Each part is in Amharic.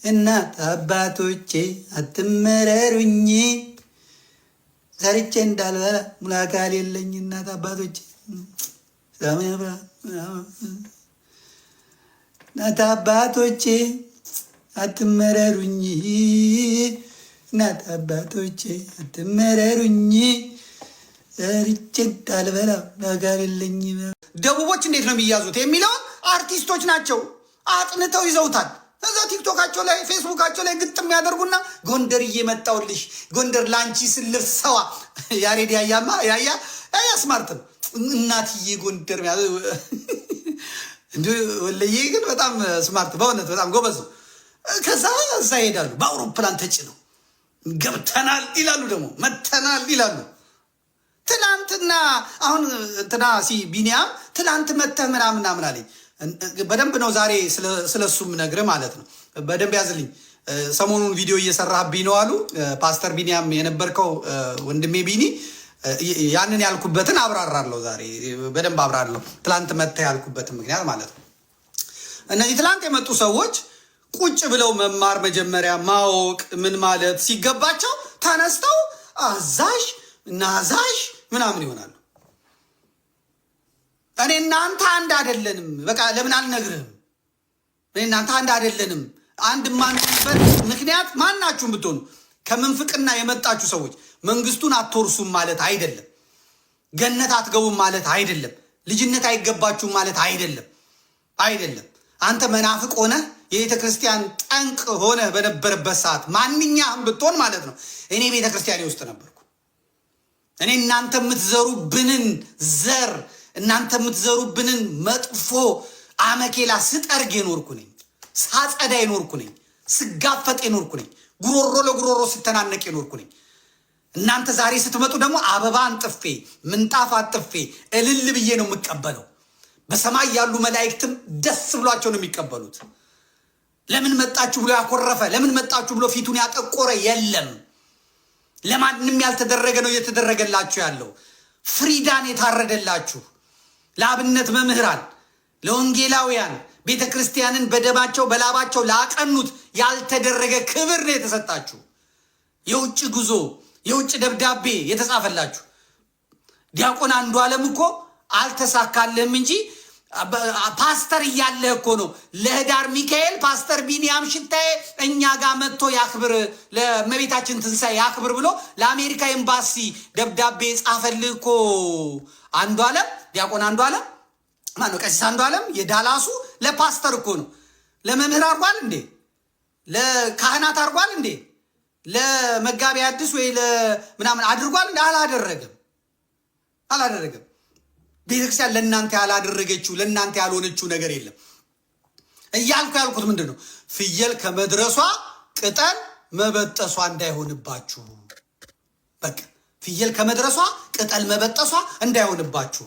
እናት አባቶቼ አትመረሩኝ፣ ሰርቼ እንዳልበላ ሙላካል የለኝ። እናት አባቶቼ፣ እናት አባቶቼ አትመረሩኝ፣ እናት አባቶቼ አትመረሩኝ፣ ሰርቼ እንዳልበላ ሙላካል የለኝ። ደቡቦች እንዴት ነው የሚያዙት የሚለውን አርቲስቶች ናቸው አጥንተው ይዘውታል። እዛ ቲክቶካቸው ላይ ፌስቡካቸው ላይ ግጥም ያደርጉና ጎንደር እየመጣውልሽ ጎንደር ለአንቺ ስልፍ ሰዋ ያሬድ ያያማ ያያ ያያ smart ነው። እናትዬ ጎንደር እንዲ ወለዬ ግን በጣም smart፣ በእውነት በጣም ጎበዝ ነው። ከዛ እዛ ይሄዳሉ በአውሮፕላን ተጭነው ገብተናል ይላሉ፣ ደግሞ መተናል ይላሉ። ትናንትና አሁን እንትና ሲ ቢኒያም ትናንት መተህ ምናምን ምናምን አለኝ። በደንብ ነው ዛሬ ስለ እሱም ነግርህ ማለት ነው። በደንብ ያዝልኝ። ሰሞኑን ቪዲዮ እየሰራህብኝ ነው አሉ ፓስተር ቢኒያም የነበርከው ወንድሜ ቢኒ። ያንን ያልኩበትን አብራራለሁ ዛሬ በደንብ አብራራለሁ። ትላንት መተህ ያልኩበትን ምክንያት ማለት ነው። እነዚህ ትላንት የመጡ ሰዎች ቁጭ ብለው መማር መጀመሪያ ማወቅ ምን ማለት ሲገባቸው ተነስተው አዛዥ ናዛዥ ምናምን ይሆናሉ። እኔ እናንተ አንድ አይደለንም። በቃ ለምን አልነግርህም? እኔ እናንተ አንድ አይደለንም። አንድ የማንሆንበት ምክንያት ማናችሁም ብትሆኑ ከምንፍቅና የመጣችሁ ሰዎች መንግስቱን አትወርሱም ማለት አይደለም። ገነት አትገቡም ማለት አይደለም። ልጅነት አይገባችሁም ማለት አይደለም። አይደለም። አንተ መናፍቅ ሆነ የቤተ ክርስቲያን ጠንቅ ሆነ በነበረበት ሰዓት ማንኛህም ብትሆን ማለት ነው። እኔ ቤተ ክርስቲያኔ ውስጥ ነበርኩ። እኔ እናንተ የምትዘሩብንን ዘር፣ እናንተ የምትዘሩብንን መጥፎ አመኬላ ስጠርግ የኖርኩ ነኝ። ሳጸዳ የኖርኩ ነኝ። ስጋፈጥ የኖርኩ ነኝ። ጉሮሮ ለጉሮሮ ስተናነቅ የኖርኩ ነኝ። እናንተ ዛሬ ስትመጡ ደግሞ አበባ አንጥፌ ምንጣፍ አንጥፌ እልል ብዬ ነው የምቀበለው። በሰማይ ያሉ መላእክትም ደስ ብሏቸው ነው የሚቀበሉት። ለምን መጣችሁ ብሎ ያኮረፈ፣ ለምን መጣችሁ ብሎ ፊቱን ያጠቆረ የለም። ለማንም ያልተደረገ ነው እየተደረገላችሁ ያለው። ፍሪዳን የታረደላችሁ ለአብነት መምህራን፣ ለወንጌላውያን፣ ቤተ ክርስቲያንን በደማቸው በላባቸው ላቀኑት ያልተደረገ ክብር ነው የተሰጣችሁ። የውጭ ጉዞ የውጭ ደብዳቤ የተጻፈላችሁ ዲያቆን አንዱ ዓለም እኮ አልተሳካልህም እንጂ ፓስተር እያለህ እኮ ነው ለህዳር ሚካኤል ፓስተር ቢኒያም ሽታዬ እኛ ጋር መጥቶ ያክብር፣ ለእመቤታችን ትንሣኤ ያክብር ብሎ ለአሜሪካ ኤምባሲ ደብዳቤ ጻፈልህ እኮ አንዱ ዓለም፣ ዲያቆን አንዱ ዓለም ማነው? ቀሲስ አንዱ ዓለም የዳላሱ ለፓስተር እኮ ነው። ለመምህር አድርጓል እንዴ? ለካህናት አድርጓል እንዴ? ለመጋቢ አዲስ ወይ ለምናምን አድርጓል እንዴ? አላደረገም፣ አላደረገም። ቤተክርስቲያን ለእናንተ ያላደረገችው ለእናንተ ያልሆነችው ነገር የለም። እያልኩ ያልኩት ምንድን ነው? ፍየል ከመድረሷ ቅጠል መበጠሷ እንዳይሆንባችሁ። በቃ ፍየል ከመድረሷ ቅጠል መበጠሷ እንዳይሆንባችሁ።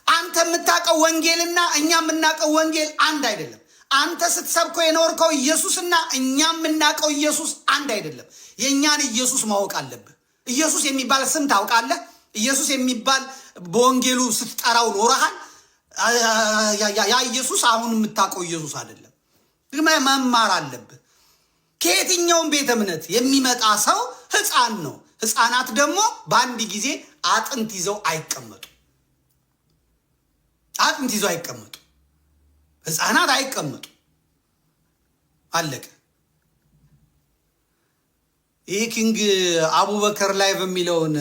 አንተ የምታውቀው ወንጌልና እኛ የምናውቀው ወንጌል አንድ አይደለም። አንተ ስትሰብከው የኖርከው ኢየሱስና እኛ የምናውቀው ኢየሱስ አንድ አይደለም። የእኛን ኢየሱስ ማወቅ አለብህ። ኢየሱስ የሚባል ስም ታውቃለህ። ኢየሱስ የሚባል በወንጌሉ ስትጠራው ኖረሃል። ያ ኢየሱስ አሁን የምታውቀው ኢየሱስ አይደለም። መማር አለብህ። ከየትኛውም ቤተ እምነት የሚመጣ ሰው ሕፃን ነው። ሕፃናት ደግሞ በአንድ ጊዜ አጥንት ይዘው አይቀመጡ። አጥንት ይዘው አይቀመጡ። ሕፃናት አይቀመጡ። አለቀ። ይህ ኪንግ አቡበከር ላይ በሚለውን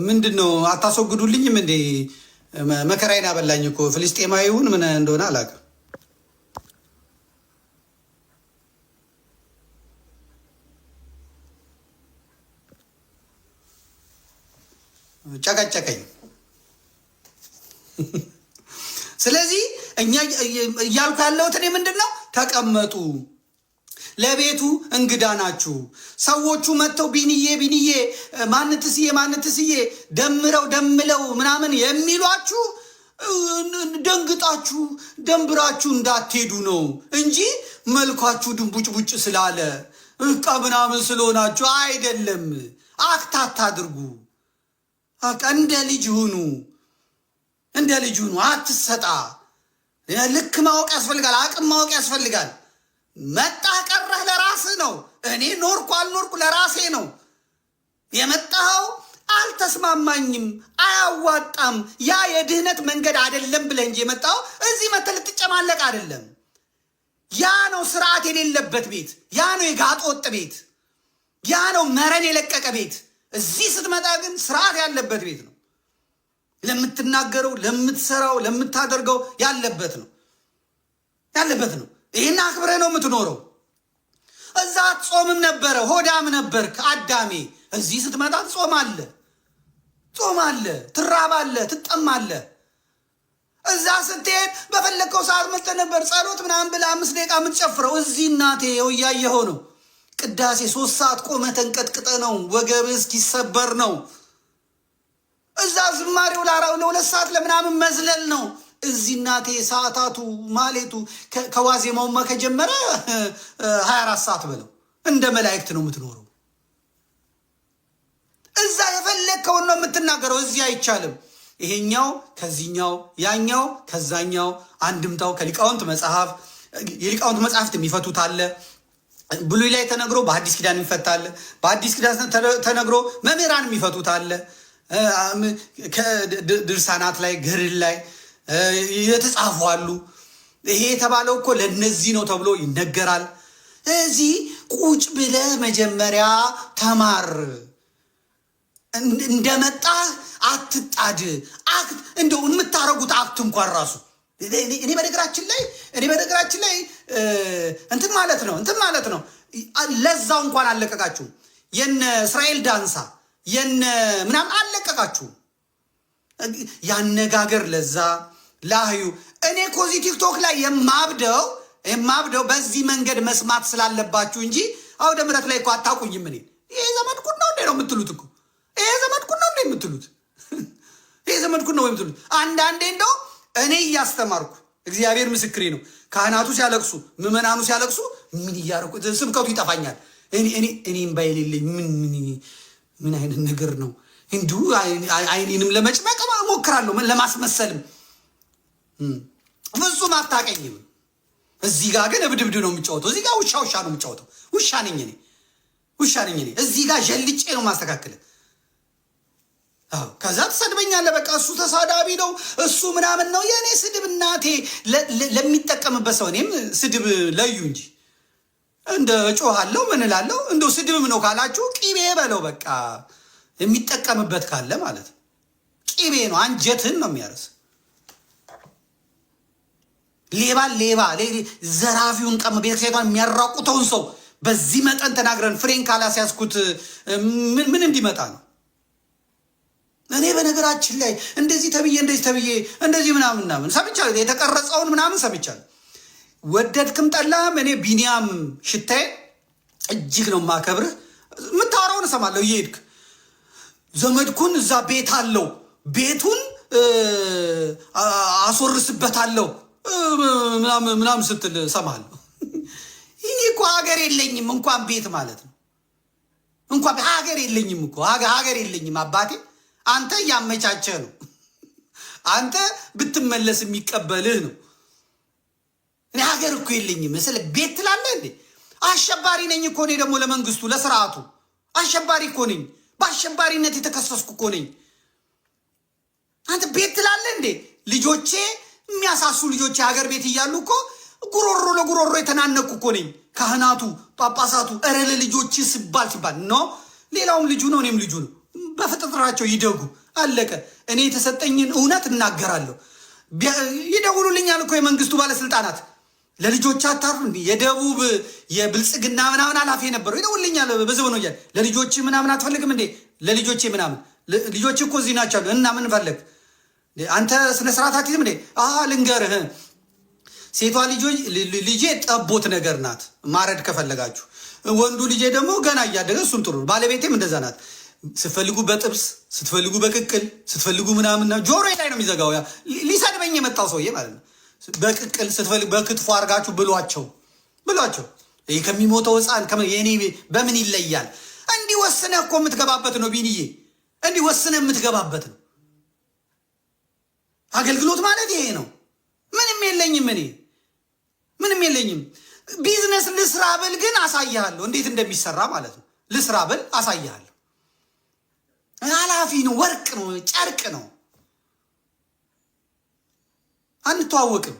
ምንድን ነው? አታስወግዱልኝም እንዴ? መከራዬን አበላኝ እኮ፣ ፍልስጤማዊውን ምን እንደሆነ አላውቅም። ጨቀጨቀኝ። ስለዚህ እኛ እያልኩ ያለሁት እኔ ምንድን ነው፣ ተቀመጡ። ለቤቱ እንግዳ ናችሁ። ሰዎቹ መጥተው ቢንዬ ቢንዬ ማንትስዬ ማንትስዬ ደምረው ደምለው ምናምን የሚሏችሁ ደንግጣችሁ ደንብራችሁ እንዳትሄዱ ነው እንጂ መልኳችሁ ድንቡጭቡጭ ስላለ እቃ ምናምን ስለሆናችሁ አይደለም። act አታድርጉ። እንደ ልጅ ሁኑ፣ እንደ ልጅ ሁኑ። አትሰጣ። ልክ ማወቅ ያስፈልጋል። አቅም ማወቅ ያስፈልጋል። መጣህ ቀረህ ለራስህ ነው። እኔ ኖርኩ አልኖርኩ ለራሴ ነው። የመጣኸው አልተስማማኝም፣ አያዋጣም፣ ያ የድህነት መንገድ አይደለም ብለህ እንጂ የመጣኸው እዚህ መተህ ልትጨማለቅ አይደለም። ያ ነው ስርዓት የሌለበት ቤት፣ ያ ነው የጋጥ ወጥ ቤት፣ ያ ነው መረን የለቀቀ ቤት። እዚህ ስትመጣ ግን ስርዓት ያለበት ቤት ነው። ለምትናገረው፣ ለምትሰራው፣ ለምታደርገው ያለበት ነው ያለበት ነው። ይህን አክብረህ ነው የምትኖረው። እዛ ጾምም ነበረ፣ ሆዳም ነበርክ አዳሜ። እዚህ ስትመጣ ጾም አለ፣ ጾም አለ፣ ትራባለህ፣ ትጠማለህ። እዛ ስትሄድ በፈለግከው ሰዓት መጥተህ ነበር ጸሎት ምናምን ብለህ 5 ደቂቃ የምትጨፍረው። እዚህ እናቴ ይኸው እያየኸው ነው። ቅዳሴ 3 ሰዓት ቆመህ ተንቀጥቅጠህ ነው፣ ወገብህ እስኪሰበር ነው። እዛ ዝማሬው ለ2 ሰዓት ለምናምን መዝለል ነው። እዚህ እናቴ ሰዓታቱ ማሌቱ ከዋዜማውማ ከጀመረ 24 ሰዓት በለው እንደ መላእክት ነው የምትኖረው። እዛ የፈለግከውን ነው የምትናገረው። እዚህ አይቻልም። ይሄኛው ከዚህኛው ያኛው ከዛኛው አንድምታው ከሊቃውንት መጽሐፍ የሊቃውንት መጽሐፍት የሚፈቱት አለ። ብሉይ ላይ ተነግሮ በአዲስ ኪዳን የሚፈታ አለ። በአዲስ ኪዳን ተነግሮ መምህራን የሚፈቱት አለ። ድርሳናት ላይ ገድል ላይ የተጻፉ አሉ። ይሄ የተባለው እኮ ለነዚህ ነው ተብሎ ይነገራል። እዚህ ቁጭ ብለህ መጀመሪያ ተማር። እንደመጣህ አትጣድ። Act እንደው የምታረጉት act እንኳን ራሱ እኔ በነገራችን ላይ እንትን ማለት ነው እንትን ማለት ነው። ለዛው እንኳን አለቀቃችሁም። የነ እስራኤል ዳንሳ የነ ምናምን አለቀቃችሁም። ያነጋገር ለዛ ላህዩ እኔ ኮዚ ቲክቶክ ላይ የማብደው በዚህ መንገድ መስማት ስላለባችሁ እንጂ አውደ ምሕረት ላይ እኮ አታውቁኝም። እኔ ይሄ ዘመድኩን ነው እንዴ ነው የምትሉት እኮ፣ ይሄ ዘመድኩን ነው እንዴ የምትሉት፣ ይሄ ዘመድኩን ነው የምትሉት። አንዳንዴ እንደው እኔ እያስተማርኩ እግዚአብሔር ምስክሬ ነው። ካህናቱ ሲያለቅሱ፣ ምዕመናኑ ሲያለቅሱ ምን እያደረኩ ስብከቱ ይጠፋኛል። እኔም ባይሌለኝ ምን ምን አይነት ነገር ነው? እንዲሁ አይኔንም ለመጭመቅ እሞክራለሁ፣ ለማስመሰልም ፍጹም አታቀኝም። እዚህ ጋር ግን እብድ እብድ ነው የምጫወተው። እዚህ ጋር ውሻ ውሻ ነው የምጫወተው። ውሻ ነኝ እኔ፣ ውሻ ነኝ እኔ። እዚህ ጋር ዠልጬ ነው ማስተካከል። ከዛ ትሰድበኛለህ። በቃ እሱ ተሳዳቢ ነው እሱ ምናምን ነው። የእኔ ስድብ እናቴ ለሚጠቀምበት ሰው፣ እኔም ስድብ ለዩ እንጂ እንደ እጮሃለሁ ምን እላለሁ። እንደው ስድብም ነው ካላችሁ ቂቤ በለው በቃ፣ የሚጠቀምበት ካለ ማለት ነው። ቂቤ ነው፣ አንጀትህን ነው የሚያርስ። ሌባ ሌባ ዘራፊውን ቀም ቤተክርስቲያኗን የሚያራቁተውን ሰው በዚህ መጠን ተናግረን ፍሬን ካላስያዝኩት ምን እንዲመጣ ነው? እኔ በነገራችን ላይ እንደዚህ ተብዬ እንደዚህ ተብዬ እንደዚህ ምናምን ምናምን ሰምቻለሁ። የተቀረጸውን ምናምን ሰምቻለሁ። ወደድክም ጠላህም እኔ ቢኒያም ሽታዬ እጅግ ነው የማከብርህ። የምታወራውን እሰማለሁ እየሄድክ ዘመድኩን እዛ ቤት አለው፣ ቤቱን አስወርስበታለሁ ምናምን ምናምን ስትል እሰማለሁ። እኔ እኮ ሀገር የለኝም እንኳን ቤት ማለት ነው። እንኳን ሀገር የለኝም እኮ፣ ሀገር የለኝም አባቴ። አንተ እያመቻቸህ ነው። አንተ ብትመለስ የሚቀበልህ ነው። እኔ ሀገር እኮ የለኝም ስለ ቤት ትላለህ እንዴ? አሸባሪ ነኝ እኮ እኔ ደግሞ ለመንግስቱ ለስርዓቱ አሸባሪ እኮ ነኝ። በአሸባሪነት የተከሰስኩ እኮ ነኝ። አንተ ቤት ትላለህ እንዴ? ልጆቼ የሚያሳሱ ልጆቼ ሀገር ቤት እያሉ እኮ ጉሮሮ ለጉሮሮ የተናነኩ እኮ ነኝ። ካህናቱ፣ ጳጳሳቱ እረ ለልጆች ሲባል ሲባል no ሌላውም ልጁ ነው፣ እኔም ልጁ ነው። በፍጥጥራቸው ይደጉ፣ አለቀ። እኔ የተሰጠኝን እውነት እናገራለሁ። ይደውሉልኛል እኮ የመንግስቱ ባለስልጣናት፣ ለልጆች አታርፍ እንዲ የደቡብ የብልጽግና ምናምን ኃላፊ የነበረው ይደውልኛል። በዘመኑ እያለ ለልጆች ምናምን አትፈልግም እንዴ? ለልጆቼ ምናምን ልጆች እኮ እዚህ ናቸው አሉ። እና ምን ፈለግ አንተ? ስነ ስርዓት አትይዝም እንዴ? ልንገርህ፣ ሴቷ ልጄ ጠቦት ነገር ናት፣ ማረድ ከፈለጋችሁ። ወንዱ ልጄ ደግሞ ገና እያደገ እሱም ጥሩ ነው። ባለቤቴም እንደዛ ናት። ስትፈልጉ በጥብስ፣ ስትፈልጉ በቅቅል፣ ስትፈልጉ ምናምን፣ ጆሮ ላይ ነው የሚዘጋው። ሊሰድበኝ የመጣው ሰውዬ ማለት ነው። በቅቅል ስትፈልጉ በክትፎ አድርጋችሁ ብሏቸው ብሏቸው። ይህ ከሚሞተው ሕፃን የኔ በምን ይለያል? እንዲህ ወስነህ እኮ የምትገባበት ነው ቢንዬ፣ እንዲህ ወስነህ የምትገባበት ነው። አገልግሎት ማለት ይሄ ነው። ምንም የለኝም እኔ፣ ምንም የለኝም። ቢዝነስ ልስራ ብል ግን አሳይሃለሁ፣ እንዴት እንደሚሰራ ማለት ነው። ልስራ ብል አሳይሃለሁ። ኃላፊ ነው፣ ወርቅ ነው፣ ጨርቅ ነው። አንተዋወቅም።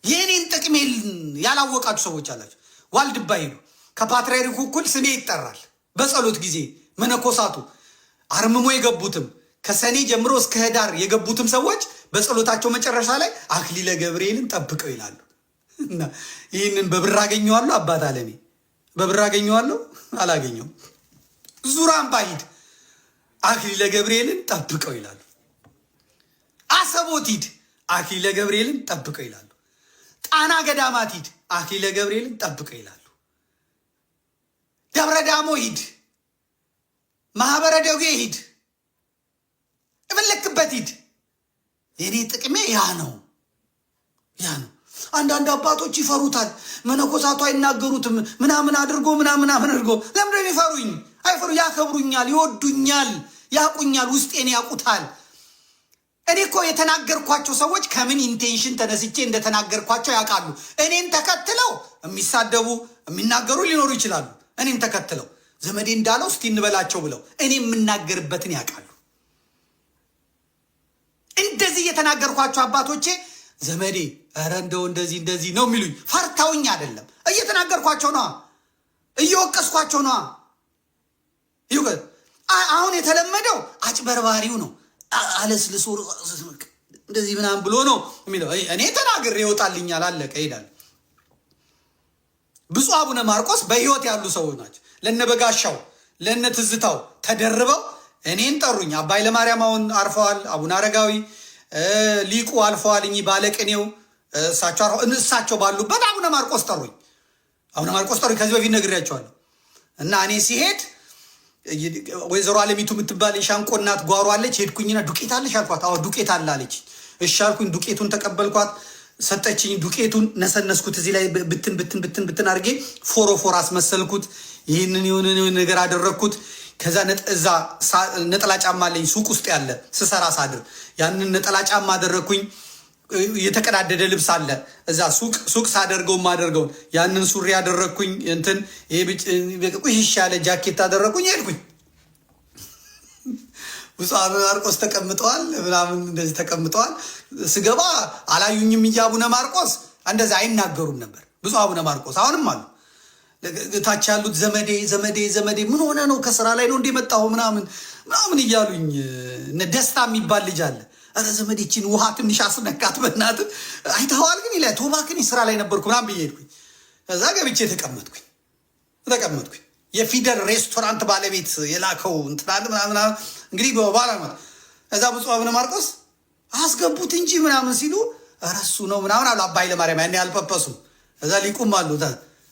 የእኔን ጥቅሜ ያላወቃችሁ ሰዎች አላችሁ። ዋልድባ ሄዱ። ከፓትርያርኩ እኩል ስሜ ይጠራል በጸሎት ጊዜ መነኮሳቱ አርምሞ የገቡትም ከሰኔ ጀምሮ እስከ ህዳር የገቡትም ሰዎች በጸሎታቸው መጨረሻ ላይ አክሊለ ገብርኤልን ጠብቀው ይላሉ። እና ይህንን በብር አገኘዋለሁ? አባት አለሜ በብር አገኘዋለሁ? አላገኘውም። ዙራምባ ሂድ፣ አክሊለ ገብርኤልን ጠብቀው ይላሉ። አሰቦት ሂድ፣ አክሊለ ገብርኤልን ጠብቀው ይላሉ። ጣና ገዳማት ሂድ፣ አክሊለ ገብርኤልን ጠብቀው ይላሉ። ደብረ ዳሞ ሂድ፣ ማህበረ ደዌ ሂድ፣ የፈለክበት ሂድ። የኔ ጥቅሜ ያ ነው፣ ያ ነው። አንዳንድ አባቶች ይፈሩታል። መነኮሳቱ አይናገሩትም ምናምን አድርጎ ምናምን አድርጎ። ለምንድን ነው የሚፈሩኝ? አይፈሩ፣ ያከብሩኛል፣ ይወዱኛል፣ ያቁኛል፣ ውስጤን ያውቁታል። እኔ እኮ የተናገርኳቸው ሰዎች ከምን intention ተነስቼ እንደተናገርኳቸው ያውቃሉ። እኔን ተከትለው የሚሳደቡ የሚናገሩ ሊኖሩ ይችላሉ። እኔን ተከትለው ዘመዴ እንዳለው እስቲ እንበላቸው ብለው እኔ የምናገርበትን ያውቃሉ። እንደዚህ እየተናገርኳቸው አባቶቼ ዘመዴ ኧረ እንደው እንደዚህ እንደዚህ ነው የሚሉኝ። ፈርተውኝ አይደለም፣ እየተናገርኳቸው ነዋ፣ እየወቀስኳቸው ነዋ። አሁን የተለመደው አጭበርባሪው ነው። አለስልሶ እንደዚህ ምናምን ብሎ ነው የሚለው። እኔ ተናግሬ ይወጣልኛል፣ አለቀ፣ ይሄዳል። ብፁዕ አቡነ ማርቆስ በሕይወት ያሉ ሰዎች ናቸው። ለነ በጋሻው ለነ ትዝታው ተደርበው እኔን ጠሩኝ። አባ ኃይለማርያም አሁን አርፈዋል። አቡነ አረጋዊ ሊቁ አልፈዋል። እኚህ ባለቅኔው እሳቸው ባሉበት አቡነ ማርቆስ ጠሩኝ። አቡነ ማርቆስ ጠሩኝ። ከዚህ በፊት ነግሬያቸዋለሁ። እና እኔ ሲሄድ ወይዘሮ አለሚቱ የምትባል የሻንቆ እናት ጓሮ አለች። ሄድኩኝና ዱቄት አለሽ አልኳት። አዎ ዱቄት አለ አለች። እሺ አልኩኝ። ዱቄቱን ተቀበልኳት፣ ሰጠችኝ። ዱቄቱን ነሰነስኩት። እዚህ ላይ ብትን ብትን ብትን ብትን አድርጌ ፎሮፎር አስመሰልኩት። ይህንን የሆነ ነገር አደረግኩት። ከዛ እዛ ነጠላ ጫማ አለኝ ሱቅ ውስጥ ያለ ስሰራ ሳድር ያንን ነጠላ ጫማ አደረግኩኝ። የተቀዳደደ ልብስ አለ እዛ ሱቅ ሳደርገው ማደርገውን ያንን ሱሪ አደረግኩኝ። እንትን ቁሽሽ ያለ ጃኬት አደረግኩኝ። ሄድኩኝ። ብፁዕ አቡነ ማርቆስ ተቀምጠዋል፣ ምናምን እንደዚህ ተቀምጠዋል። ስገባ አላዩኝም። እያ አቡነ ማርቆስ እንደዚህ አይናገሩም ነበር። ብፁዕ አቡነ ማርቆስ አሁንም አሉ። ታች ያሉት ዘመዴ ዘመዴ ዘመዴ ምን ሆነ ነው ከስራ ላይ ነው እንደ መጣሁ ምናምን ምናምን እያሉኝ። እነ ደስታ የሚባል ልጅ አለ። ኧረ ዘመዴ ይህችን ውሃ ትንሽ አስነካት በእናትህ አይተኸዋል ግን ይላል። ቶባክን ስራ ላይ ነበርኩ ምናምን ብዬ ሄድኩኝ። ከዛ ገብቼ ተቀመጥኩኝ። የፊደል ሬስቶራንት ባለቤት የላከው እንትን አለ ምናምን እንግዲህ በኋላ እዛ ብፁዕ አቡነ ማርቆስ አስገቡት እንጂ ምናምን ሲሉ ኧረ እሱ ነው ምናምን አሉ። አባ ኃይለማርያም ያኔ አልጳጳሱም። እዛ ሊቁም አሉ።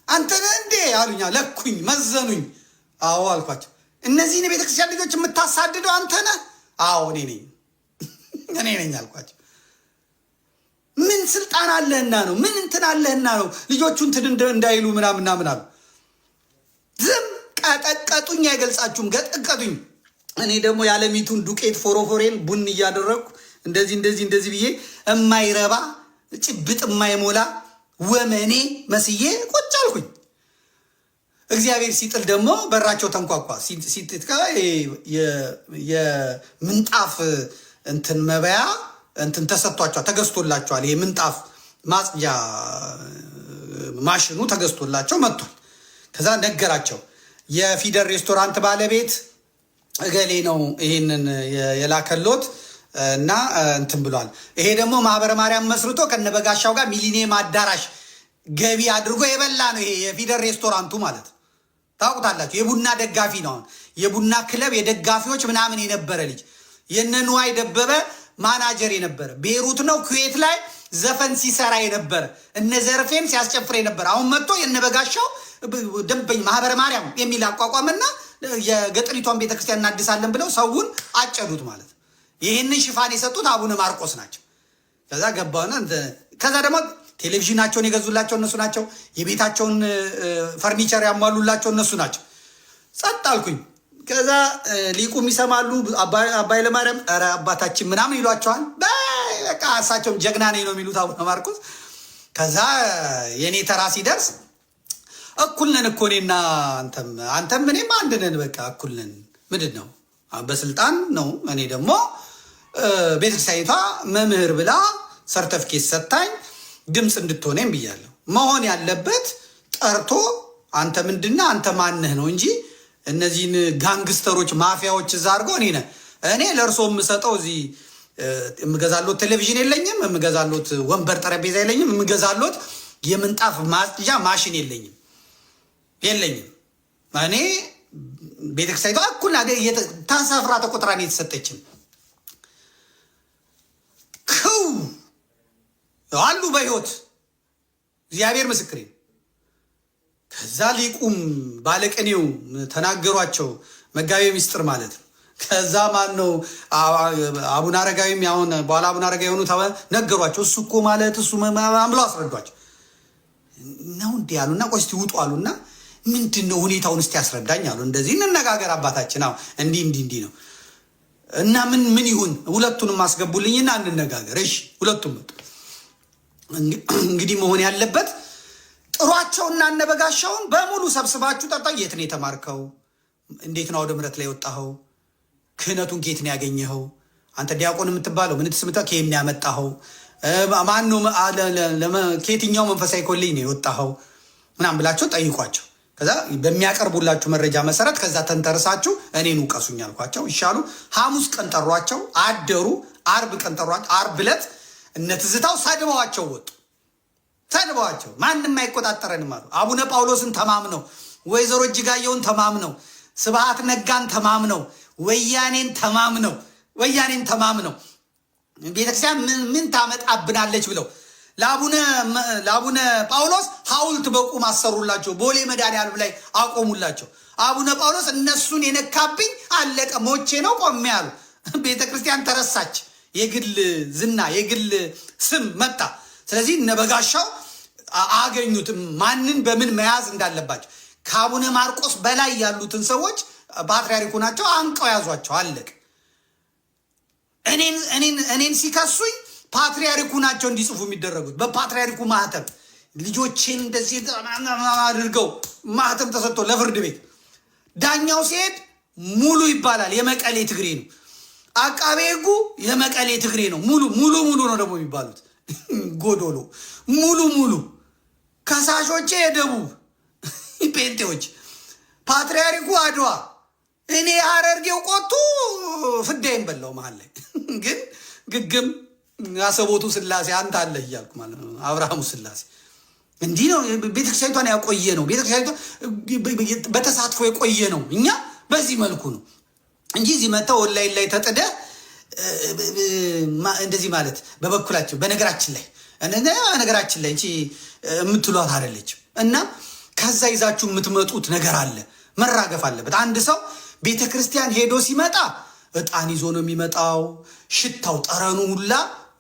አንተ ነህ እንዴ አሉኛ። ለኩኝ፣ መዘኑኝ። አዎ አልኳቸው። እነዚህን የቤተክርስቲያን ልጆች የምታሳድደው አንተ ነህ? አዎ እኔ ነኝ እኔ ነኝ አልኳቸው። ምን ስልጣን አለህና ነው? ምን እንትን አለህና ነው? ልጆቹ እንትን እንዳይሉ ምናምን ምናምን አሉ። ዝም ቀጠቀጡኝ። አይገልጻችሁም፣ ገጠቀጡኝ። እኔ ደግሞ የዓለሚቱን ዱቄት ፎሮፎሬን ቡን እያደረግኩ እንደዚህ እንደዚህ እንደዚህ ብዬ የማይረባ ጭብጥ የማይሞላ ወመኔ መስዬ ቁጭ አልኩኝ። እግዚአብሔር ሲጥል ደግሞ በራቸው ተንኳኳ። የምንጣፍ እንትን መበያ እንትን ተሰጥቷቸዋል፣ ተገዝቶላቸዋል። ይሄ ምንጣፍ ማጽጃ ማሽኑ ተገዝቶላቸው መጥቷል። ከዛ ነገራቸው። የፊደል ሬስቶራንት ባለቤት እገሌ ነው ይሄንን የላከሎት እና እንትን ብሏል። ይሄ ደግሞ ማህበረ ማርያም መስርቶ ከነበጋሻው ጋር ሚሊኒየም አዳራሽ ገቢ አድርጎ የበላ ነው። ይሄ የፊደል ሬስቶራንቱ ማለት ታውቁታላችሁ። የቡና ደጋፊ ነው። አሁን የቡና ክለብ የደጋፊዎች ምናምን የነበረ ልጅ የነ ንዋይ ደበበ ማናጀር የነበረ ቤሩት ነው ኩዌት ላይ ዘፈን ሲሰራ የነበረ እነ ዘርፌን ሲያስጨፍር የነበረ አሁን መጥቶ የነበጋሻው ደንበኝ ማህበረ ማርያም የሚል አቋቋምና የገጠሪቷን ቤተክርስቲያን እናድሳለን ብለው ሰውን አጨዱት ማለት ነው። ይህንን ሽፋን የሰጡት አቡነ ማርቆስ ናቸው። ከዛ ገባና ከዛ ደግሞ ቴሌቪዥናቸውን የገዙላቸው እነሱ ናቸው። የቤታቸውን ፈርኒቸር ያሟሉላቸው እነሱ ናቸው። ጸጥ አልኩኝ። ከዛ ሊቁም ይሰማሉ። አባ ኃይለማርያም ኧረ አባታችን ምናምን ይሏቸዋል። በቃ እሳቸውም ጀግና ነኝ ነው የሚሉት አቡነ ማርቆስ። ከዛ የእኔ ተራ ሲደርስ እኩል ነን እኮ እኔና አንተም አንተም እኔም አንድ ነን፣ በቃ እኩል ነን። ምንድን ነው በስልጣን ነው። እኔ ደግሞ ቤተክርስቲያኒቷ መምህር ብላ ሰርተፍኬት ሰታኝ ድምፅ እንድትሆነኝ ብያለሁ። መሆን ያለበት ጠርቶ አንተ ምንድና አንተ ማንህ ነው እንጂ እነዚህን gangster ኦች ማፊያዎች እዛ አድርገው እኔ ነህ እኔ ለእርሶ የምሰጠው እዚህ የምገዛሎት ቴሌቪዥን የለኝም፣ የምገዛሎት ወንበር ጠረጴዛ የለኝም፣ የምገዛሎት የምንጣፍ ማጽጃ ማሽን የለኝም የለኝም። እኔ ቤተክርስቲያኒቷ እኩል ተሰፍራ ተቆጥራ ነው የተሰጠችን። ክው አሉ በህይወት እግዚአብሔር ምስክሬ። ከዛ ሊቁም ባለቅኔው ተናገሯቸው፣ መጋቤ ሚስጥር ማለት ነው። ከዛ ማን ነው አቡነ አረጋዊም ያሁን በኋላ አቡነ አረጋዊ የሆኑ ነገሯቸው። እሱ እኮ ማለት እሱ ብለው አስረዷቸው ነው እንዲህ አሉና፣ ቆይ እስቲ ውጡ አሉና ምንድን ነው ሁኔታውን እስቲ ያስረዳኝ አሉ። እንደዚህ እንነጋገር አባታችን፣ አዎ እንዲህ እንዲህ እንዲህ ነው እና ምን ምን ይሁን ሁለቱንም አስገቡልኝና እንነጋገር። እሺ ሁለቱም መጡ። እንግዲህ መሆን ያለበት ጥሯቸውና እነበጋሻውን በሙሉ ሰብስባችሁ ጠርታ፣ የት ነው የተማርከው? እንዴት ነው አውደ ምሕረት ላይ የወጣኸው? ክህነቱን ከየት ነው ያገኘኸው? አንተ ዲያቆን የምትባለው ምን ትስምታ ከየት ነው ያመጣኸው? ማነው ከየትኛው መንፈሳዊ ኮሌጅ ነው የወጣኸው? ምናምን ብላችሁ ጠይቋቸው። ከዛ በሚያቀርቡላችሁ መረጃ መሰረት ከዛ ተንተርሳችሁ እኔን ውቀሱኝ አልኳቸው። ይሻሉ ሐሙስ ቀን ጠሯቸው፣ አደሩ። አርብ ቀን ጠሯቸው። አርብ ዕለት እነ ትዝታው ሰድበዋቸው ወጡ። ሰድበዋቸው ማንም አይቆጣጠረንም አሉ። አቡነ ጳውሎስን ተማምነው፣ ወይዘሮ እጅጋየውን ተማምነው፣ ስብሐት ነጋን ተማምነው፣ ወያኔን ተማምነው ወያኔን ተማምነው ቤተክርስቲያን ምን ታመጣብናለች ብለው ለአቡነ ጳውሎስ ሐውልት በቁም አሰሩላቸው። ቦሌ መድኃኔዓለም ላይ አቆሙላቸው። አቡነ ጳውሎስ እነሱን የነካብኝ አለቀ፣ ሞቼ ነው ቆሜ አሉ። ቤተ ክርስቲያን ተረሳች። የግል ዝና የግል ስም መጣ። ስለዚህ እነ በጋሻው አገኙት፣ ማንን በምን መያዝ እንዳለባቸው። ከአቡነ ማርቆስ በላይ ያሉትን ሰዎች ፓትርያርኩ ናቸው፣ አንቀው ያዟቸው። አለቅ። እኔን ሲከሱኝ ፓትርያርኩ ናቸው እንዲጽፉ የሚደረጉት በፓትርያርኩ ማህተም ልጆቼን እንደዚህ አድርገው ማህተም ተሰጥቶ ለፍርድ ቤት ዳኛው ሲሄድ ሙሉ ይባላል። የመቀሌ ትግሬ ነው። አቃቤ ሕጉ የመቀሌ ትግሬ ነው። ሙሉ ሙሉ ሙሉ ነው ደግሞ የሚባሉት ጎዶሎ ሙሉ ሙሉ። ከሳሾቼ የደቡብ ጴንጤዎች፣ ፓትርያርኩ አድዋ፣ እኔ ሐረርጌው ቆቱ ፍዳይን በላው መሀል ላይ ግን ግግም አሰቦቱ ስላሴ አንተ አለ እያልኩ ማለት ነው። አብርሃሙ ስላሴ እንዲህ ነው። ቤተክርስቲያኒቷን ያቆየ ነው። ቤተክርስቲያኒቷ በተሳትፎ የቆየ ነው። እኛ በዚህ መልኩ ነው እንጂ እዚህ መጥተው ኦንላይን ላይ ተጥደህ እንደዚህ ማለት በበኩላቸው በነገራችን ላይ ነገራችን ላይ እንጂ የምትሏት አይደለችም። እና ከዛ ይዛችሁ የምትመጡት ነገር አለ፣ መራገፍ አለበት። አንድ ሰው ቤተ ክርስቲያን ሄዶ ሲመጣ እጣን ይዞ ነው የሚመጣው። ሽታው፣ ጠረኑ ሁላ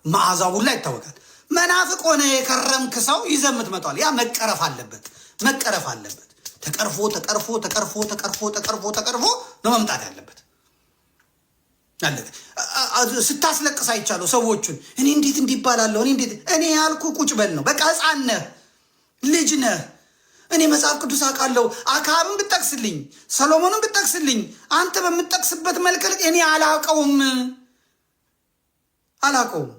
መዓዛው ሁላ ይታወቃል። መናፍቅ ሆነ የከረምክ ሰው ይዘህ የምትመጣው ያ መቀረፍ አለበት፣ መቀረፍ አለበት። ተቀርፎ ተቀርፎ ተቀርፎ ተቀርፎ ተቀርፎ ተቀርፎ ነው መምጣት ያለበት። ስታስለቅስ አይቻለሁ ሰዎቹን። እኔ እንዴት እንዲባላለሁ እኔ እንዴት እኔ ያልኩ ቁጭ በል ነው በቃ። ሕፃን ነህ፣ ልጅ ነህ። እኔ መጽሐፍ ቅዱስ አውቃለሁ። አክዓብን ብጠቅስልኝ፣ ሰሎሞንን ብጠቅስልኝ አንተ በምጠቅስበት መልክ እኔ አላውቀውም አላውቀውም።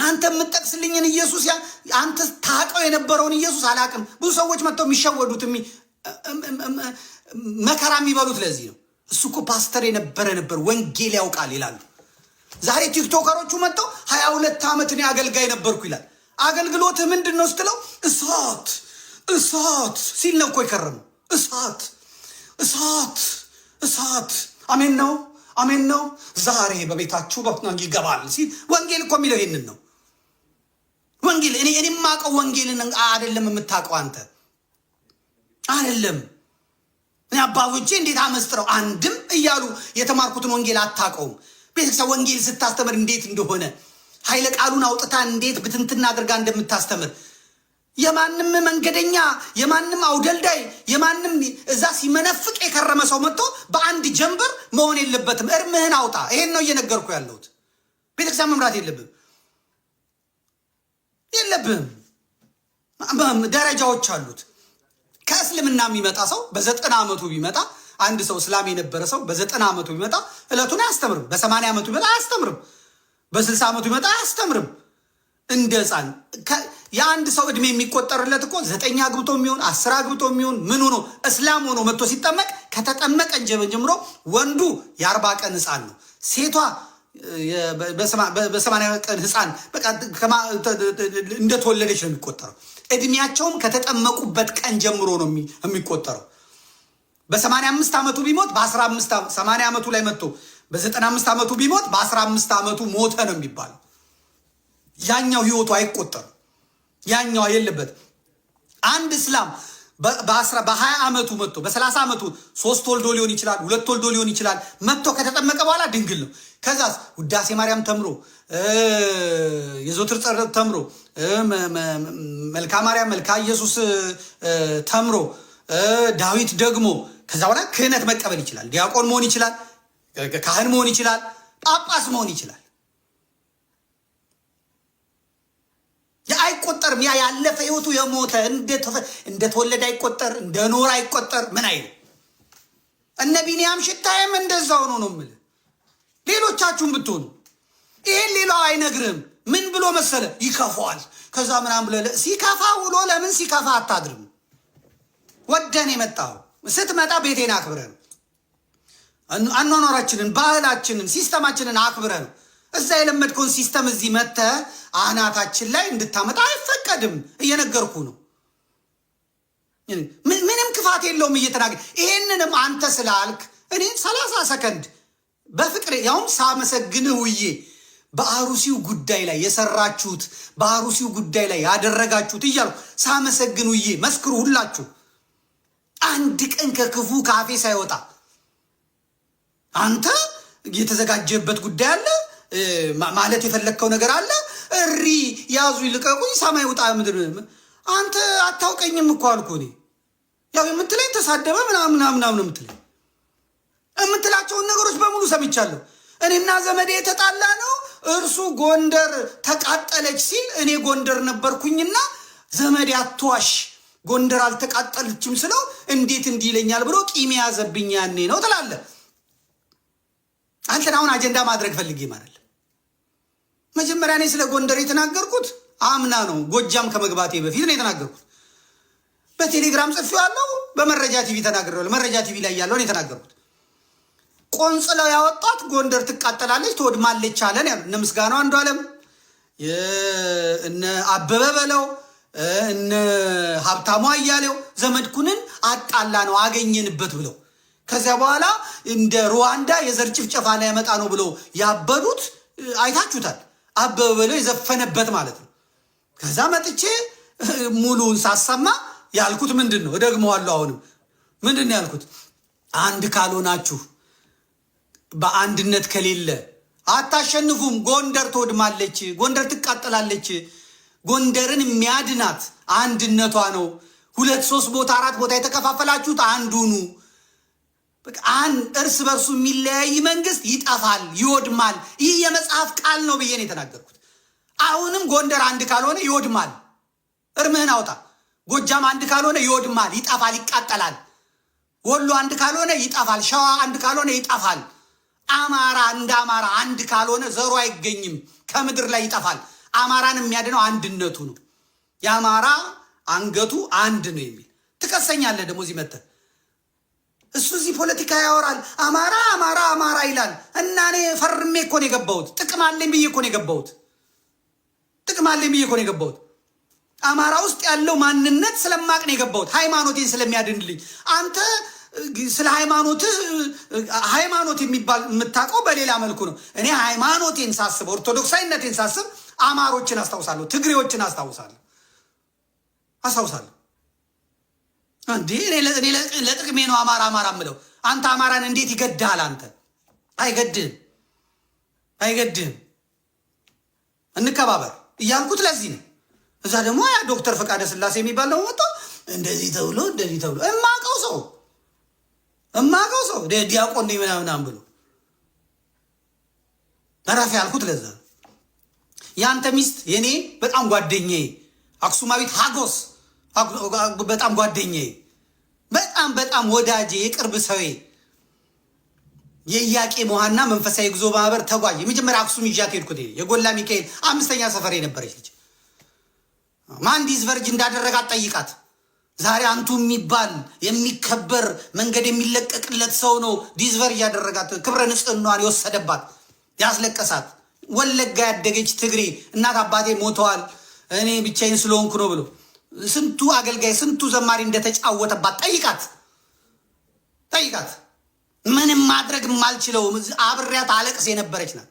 አንተ የምጠቅስልኝን ኢየሱስ አንተ ታውቀው የነበረውን ኢየሱስ አላውቅም። ብዙ ሰዎች መጥተው የሚሸወዱት መከራ የሚበሉት ለዚህ ነው። እሱ እኮ ፓስተር የነበረ ነበር ወንጌል ያውቃል ይላሉ። ዛሬ ቲክቶከሮቹ መጥተው 22 ዓመት እኔ አገልጋይ ነበርኩ ይላል። አገልግሎትህ ምንድን ነው ስትለው እሳት እሳት ሲል ነው እኮ የከረመው። እሳት እሳት እሳት። አሜን ነው አሜን ነው። ዛሬ በቤታችሁ በፍና ይገባል ሲል ወንጌል እኮ የሚለው ይህንን ነው። ወንጌል እኔ የማውቀው ወንጌልን አይደለም የምታውቀው አንተ አይደለም። እኔ አባቶቼ እንዴት አመስጥረው አንድም እያሉ የተማርኩትን ወንጌል አታውቀውም። ቤተክርስቲያን ወንጌል ስታስተምር እንዴት እንደሆነ ኃይለ ቃሉን አውጥታ እንዴት ብትንትና አድርጋ እንደምታስተምር የማንም መንገደኛ የማንም አውደልዳይ የማንም እዛ ሲመነፍቅ የከረመ ሰው መጥቶ በአንድ ጀንበር መሆን የለበትም። እርምህን አውጣ። ይሄን ነው እየነገርኩ ያለሁት። ቤተክርስቲያን መምራት የለብህም የለብህም። ደረጃዎች አሉት። ከእስልምና የሚመጣ ሰው በ90 ዓመቱ ቢመጣ፣ አንድ ሰው እስላም የነበረ ሰው በ90 ዓመቱ ቢመጣ እለቱን አያስተምርም። በ80 ዓመቱ ቢመጣ አያስተምርም። በ60 ዓመቱ ቢመጣ አያስተምርም። እንደ ህፃን የአንድ ሰው እድሜ የሚቆጠርለት እኮ 9 አግብቶ የሚሆን፣ 10 አግብቶ የሚሆን፣ ምን ሆኖ እስላም ሆኖ መጥቶ ሲጠመቅ ከተጠመቀ ጀምሮ ወንዱ የ40 ቀን ህፃን ነው። ሴቷ በ80 ቀን ህፃን በቃ እንደተወለደች ነው የሚቆጠረው። እድሜያቸውም ከተጠመቁበት ቀን ጀምሮ ነው የሚቆጠረው። በ85 ዓመቱ ቢሞት በ15 80 ዓመቱ ላይ መጥቶ በ95 ዓመቱ ቢሞት በ15 ዓመቱ ሞተ ነው የሚባለው። ያኛው ህይወቱ አይቆጠርም። ያኛው የለበት። አንድ እስላም በ20 ዓመቱ መጥቶ በ30 ዓመቱ ሶስት ወልዶ ሊሆን ይችላል፣ ሁለት ወልዶ ሊሆን ይችላል። መጥቶ ከተጠመቀ በኋላ ድንግል ነው። ከዛስ ውዳሴ ማርያም ተምሮ፣ የዘወትር ጸሎት ተምሮ፣ መልካ ማርያም፣ መልካ ኢየሱስ ተምሮ፣ ዳዊት ደግሞ ከዛ በኋላ ክህነት መቀበል ይችላል። ዲያቆን መሆን ይችላል። ካህን መሆን ይችላል። ጳጳስ መሆን ይችላል። አይቆጠርም። ያ ያለፈ ህይወቱ የሞተ እንደተወለደ አይቆጠር፣ እንደ ኖር አይቆጠር። ምን አይል እነ ቢንያም ሽታዬም እንደዛው ነው ነው የምልህ። ሌሎቻችሁም ብትሆኑ ይሄን ሌላው አይነግርህም። ምን ብሎ መሰለ ይከፋዋል። ከዛ ምናምን ብለህ ሲከፋ ውሎ ለምን ሲከፋ አታድርም? ወደን የመጣው ስትመጣ ቤቴን አክብረህ ነው። አኗኗራችንን፣ ባህላችንን፣ system ኣችንን አክብረህ ነው። እዛ የለመድከውን system እዚህ መጥተህ አናታችን ላይ እንድታመጣ አይፈቀድም። እየነገርኩ ነው። ምንም ክፋት የለውም እየተናገር ይሄንንም አንተ ስላልክ እኔ 30 ሰከንድ በፍቅር ያውም ሳመሰግንህ ውዬ በአሩሲው ጉዳይ ላይ የሰራችሁት፣ በአሩሲው ጉዳይ ላይ ያደረጋችሁት እያልኩ ሳመሰግን ውዬ፣ መስክሩ ሁላችሁ፣ አንድ ቀን ከክፉ ካፌ ሳይወጣ አንተ የተዘጋጀበት ጉዳይ አለ፣ ማለት የፈለግከው ነገር አለ። እሪ ያዙ ይልቀቁኝ፣ ሰማይ ውጣ ምድር። አንተ አታውቀኝም እኮ አልኩህ። እኔ ያው የምትለኝ ተሳደበ ምናምን ምናምን ነው የምትለኝ። የምትላቸውን ነገሮች በሙሉ ሰምቻለሁ። እኔና ዘመዴ የተጣላ ነው። እርሱ ጎንደር ተቃጠለች ሲል እኔ ጎንደር ነበርኩኝና ዘመዴ አትዋሽ፣ ጎንደር አልተቃጠለችም ስለው እንዴት እንዲህ ይለኛል ብሎ ቂም ያዘብኝ ያኔ ነው ትላለህ። አንተን አሁን አጀንዳ ማድረግ ፈልጌ ማለት መጀመሪያ እኔ ስለ ጎንደር የተናገርኩት አምና ነው። ጎጃም ከመግባቴ በፊት ነው የተናገርኩት። በቴሌግራም ጽፌዋለሁ። በመረጃ ቲቪ ተናግሬዋለሁ። መረጃ ቲቪ ላይ ያለውን የተናገርኩት ቆንጽለው ያወጣት ጎንደር ትቃጠላለች፣ ትወድማለች አለን ያሉ እነ ምስጋናው አንዱዓለም፣ እነ አበበ በለው፣ እነ ሀብታሙ አያሌው ዘመድኩንን አጣላ ነው አገኘንበት ብለው ከዚያ በኋላ እንደ ሩዋንዳ የዘር ጭፍጨፋ ላይ ያመጣ ነው ብለው ያበዱት አይታችሁታል። አበበ በለው የዘፈነበት ማለት ነው። ከዛ መጥቼ ሙሉውን ሳሰማ ያልኩት ምንድን ነው? እደግመዋለሁ። አሁንም ምንድን ነው ያልኩት? አንድ ካልሆናችሁ፣ በአንድነት ከሌለ አታሸንፉም። ጎንደር ትወድማለች፣ ጎንደር ትቃጠላለች። ጎንደርን የሚያድናት አንድነቷ ነው። ሁለት ሶስት ቦታ አራት ቦታ የተከፋፈላችሁት አንዱኑ እርስ በርሱ የሚለያይ መንግስት ይጠፋል፣ ይወድማል። ይህ የመጽሐፍ ቃል ነው ብዬ ነው የተናገርኩት። አሁንም ጎንደር አንድ ካልሆነ ይወድማል። እርምህን አውጣ። ጎጃም አንድ ካልሆነ ይወድማል፣ ይጠፋል፣ ይቃጠላል። ወሎ አንድ ካልሆነ ይጠፋል። ሸዋ አንድ ካልሆነ ይጠፋል። አማራ እንደ አማራ አንድ ካልሆነ ዘሩ አይገኝም፣ ከምድር ላይ ይጠፋል። አማራን የሚያድነው አንድነቱ ነው። የአማራ አንገቱ አንድ ነው የሚል ትከሰኛለህ። ደግሞ እዚህ መተህ እሱ እዚህ ፖለቲካ ያወራል። አማራ አማራ አማራ ይላል። እና እኔ ፈርሜ እኮ ነው የገባሁት። ጥቅም አለኝ ብዬ እኮ ነው የገባሁት። ጥቅም አለኝ ብዬ እኮ ነው የገባሁት። አማራ ውስጥ ያለው ማንነት ስለማቅ ነው የገባሁት፣ ሃይማኖቴን ስለሚያድንልኝ። አንተ ስለ ሃይማኖትህ ሃይማኖት የሚባል የምታውቀው በሌላ መልኩ ነው። እኔ ሃይማኖቴን ሳስብ፣ ኦርቶዶክሳዊነቴን ሳስብ አማሮችን አስታውሳለሁ፣ ትግሬዎችን አስታውሳለሁ። እንዴ እኔ ለጥቅሜ ነው አማራ አማራ የምለው። አንተ አማራን እንዴት ይገድሃል? አንተ አይገድህም፣ አይገድህም። እንከባበር እያልኩት ለዚህ ነው። እዛ ደግሞ ያ ዶክተር ፈቃደ ስላሴ የሚባል ደግሞ መጥቶ እንደዚህ ተብሎ እንደዚህ ተብሎ እማቀው ሰው ዲያቆን ነኝ ምናምን ብሎ እረፍ ያልኩት ለዛ ነው። የአንተ ሚስት የኔ በጣም ጓደኛዬ አክሱማዊት ሀጎስ በጣም ጓደኛዬ፣ በጣም በጣም ወዳጄ፣ የቅርብ ሰዌ፣ የኢያቄም ወሐና መንፈሳዊ ጉዞ ማህበር ተጓዥ፣ የመጀመሪያ አክሱም ይዣት ሄድኩት። የጎላ ሚካኤል አምስተኛ ሰፈር የነበረች ልጅ ማን disvirgin እንዳደረጋት ጠይቃት። ዛሬ አንቱ የሚባል የሚከበር መንገድ የሚለቀቅለት ሰው ነው disvirgin ያደረጋት፣ ክብረ ንጽህናዋን የወሰደባት፣ ያስለቀሳት። ወለጋ ያደገች ትግሬ እናት አባቴ ሞተዋል እኔ ብቻዬን ስለሆንኩ ነው ብሎ ስንቱ አገልጋይ ስንቱ ዘማሪ እንደተጫወተባት ጠይቃት፣ ጠይቃት። ምንም ማድረግ የማልችለው አብሬያት አለቅስ የነበረች ናት።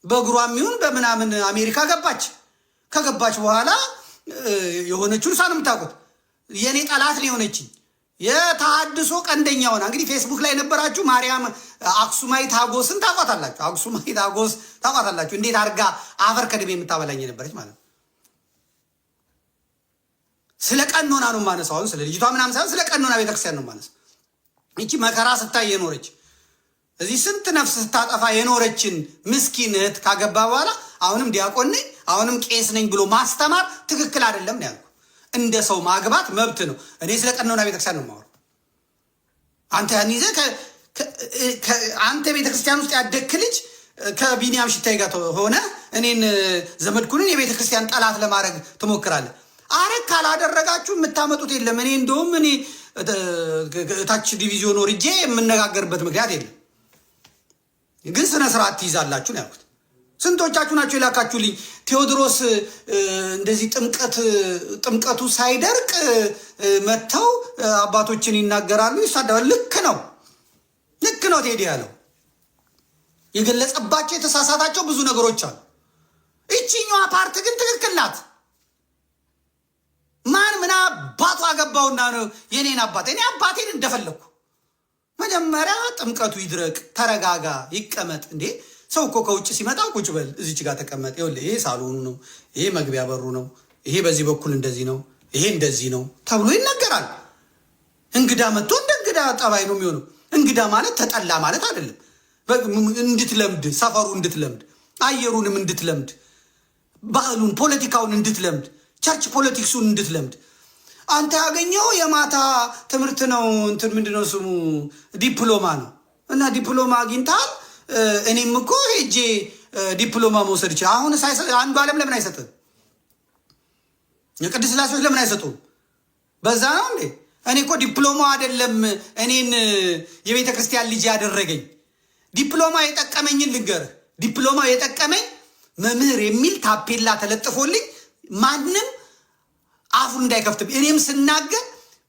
በእግሯም ይሁን በምናምን አሜሪካ ገባች። ከገባች በኋላ የሆነችውን እሷ ነው የምታውቁት። የእኔ ጠላት ነው የሆነችኝ። የተሃድሶ ቀንደኛ ሆና እንግዲህ ፌስቡክ ላይ የነበራችሁ ማርያም አክሱማዊት ሀጎስን ታውቋታላችሁ። አክሱማዊት ሀጎስ ታውቋታላችሁ። እንዴት አድርጋ አፈር ከድሜ የምታበላኝ የነበረች ማለት ነው። ስለ ቀኖና ነው የማነሳው። አሁን ስለ ልጅቷ ምናምን ሳይሆን ስለ ቀኖና ቤተክርስቲያን ነው የማነሳው። ይቺ መከራ ስታይ የኖረች፣ እዚህ ስንት ነፍስ ስታጠፋ የኖረችን ምስኪን እህት ካገባ በኋላ አሁንም ዲያቆን ነኝ አሁንም ቄስ ነኝ ብሎ ማስተማር ትክክል አይደለም ነው ያልኩ። እንደ ሰው ማግባት መብት ነው። እኔ ስለ ቀኖና ቤተክርስቲያን ነው የማወራው። አንተ ያን ይዘህ አንተ ቤተክርስቲያን ውስጥ ያደግክ ልጅ ከቢኒያም ሽታይ ጋር ሆነ እኔን ዘመድኩንን የቤተክርስቲያን ጠላት ለማድረግ ትሞክራለህ። አረግ ካላደረጋችሁ የምታመጡት የለም። እኔ እንደውም እኔ ታች ዲቪዚዮን ወርጄ የምነጋገርበት ምክንያት የለም። ግን ስነ ስርዓት ትይዛላችሁ ነው ያልኩት። ስንቶቻችሁ ናቸው የላካችሁልኝ? ቴዎድሮስ እንደዚህ ጥምቀት ጥምቀቱ ሳይደርቅ መጥተው አባቶችን ይናገራሉ፣ ይሳደባሉ። ልክ ነው፣ ልክ ነው። ቴዲ ያለው የገለጸባቸው የተሳሳታቸው ብዙ ነገሮች አሉ። ይቺኛዋ part ግን ትክክል ናት። ማን ምን አባቱ አገባውና ነው የኔን አባት? እኔ አባቴን እንደፈለግኩ መጀመሪያ ጥምቀቱ ይድረቅ፣ ተረጋጋ፣ ይቀመጥ። እንዴ ሰው እኮ ከውጭ ሲመጣ ቁጭ በል እዚች ጋር ተቀመጥ፣ ይኸውልህ ይሄ ሳሎኑ ነው፣ ይሄ መግቢያ በሩ ነው፣ ይሄ በዚህ በኩል እንደዚህ ነው፣ ይሄ እንደዚህ ነው ተብሎ ይነገራል። እንግዳ መጥቶ እንደ እንግዳ ጠባይ ነው የሚሆነው። እንግዳ ማለት ተጠላ ማለት አይደለም። እንድትለምድ ሰፈሩ እንድትለምድ፣ አየሩንም እንድትለምድ፣ ባህሉን፣ ፖለቲካውን እንድትለምድ፣ church politics ኡን እንድትለምድ። አንተ ያገኘው የማታ ትምህርት ነው። እንትን ምንድነው ስሙ? ዲፕሎማ ነው። እና ዲፕሎማ አግኝተሃል። እኔም እኮ ሄጄ ዲፕሎማ መውሰድ ይችላል። አሁን አንዱ ዓለም ለምን አይሰጥም? የቅድስት ሥላሴዎች ለምን አይሰጡም? በዛ ነው እንዴ? እኔ እኮ ዲፕሎማ አይደለም እኔን የቤተ ክርስቲያን ልጅ ያደረገኝ። ዲፕሎማ የጠቀመኝን ልንገርህ። ዲፕሎማ የጠቀመኝ መምህር የሚል ታፔላ ተለጥፎልኝ ማንም አፉን እንዳይከፍትም እኔም ስናገር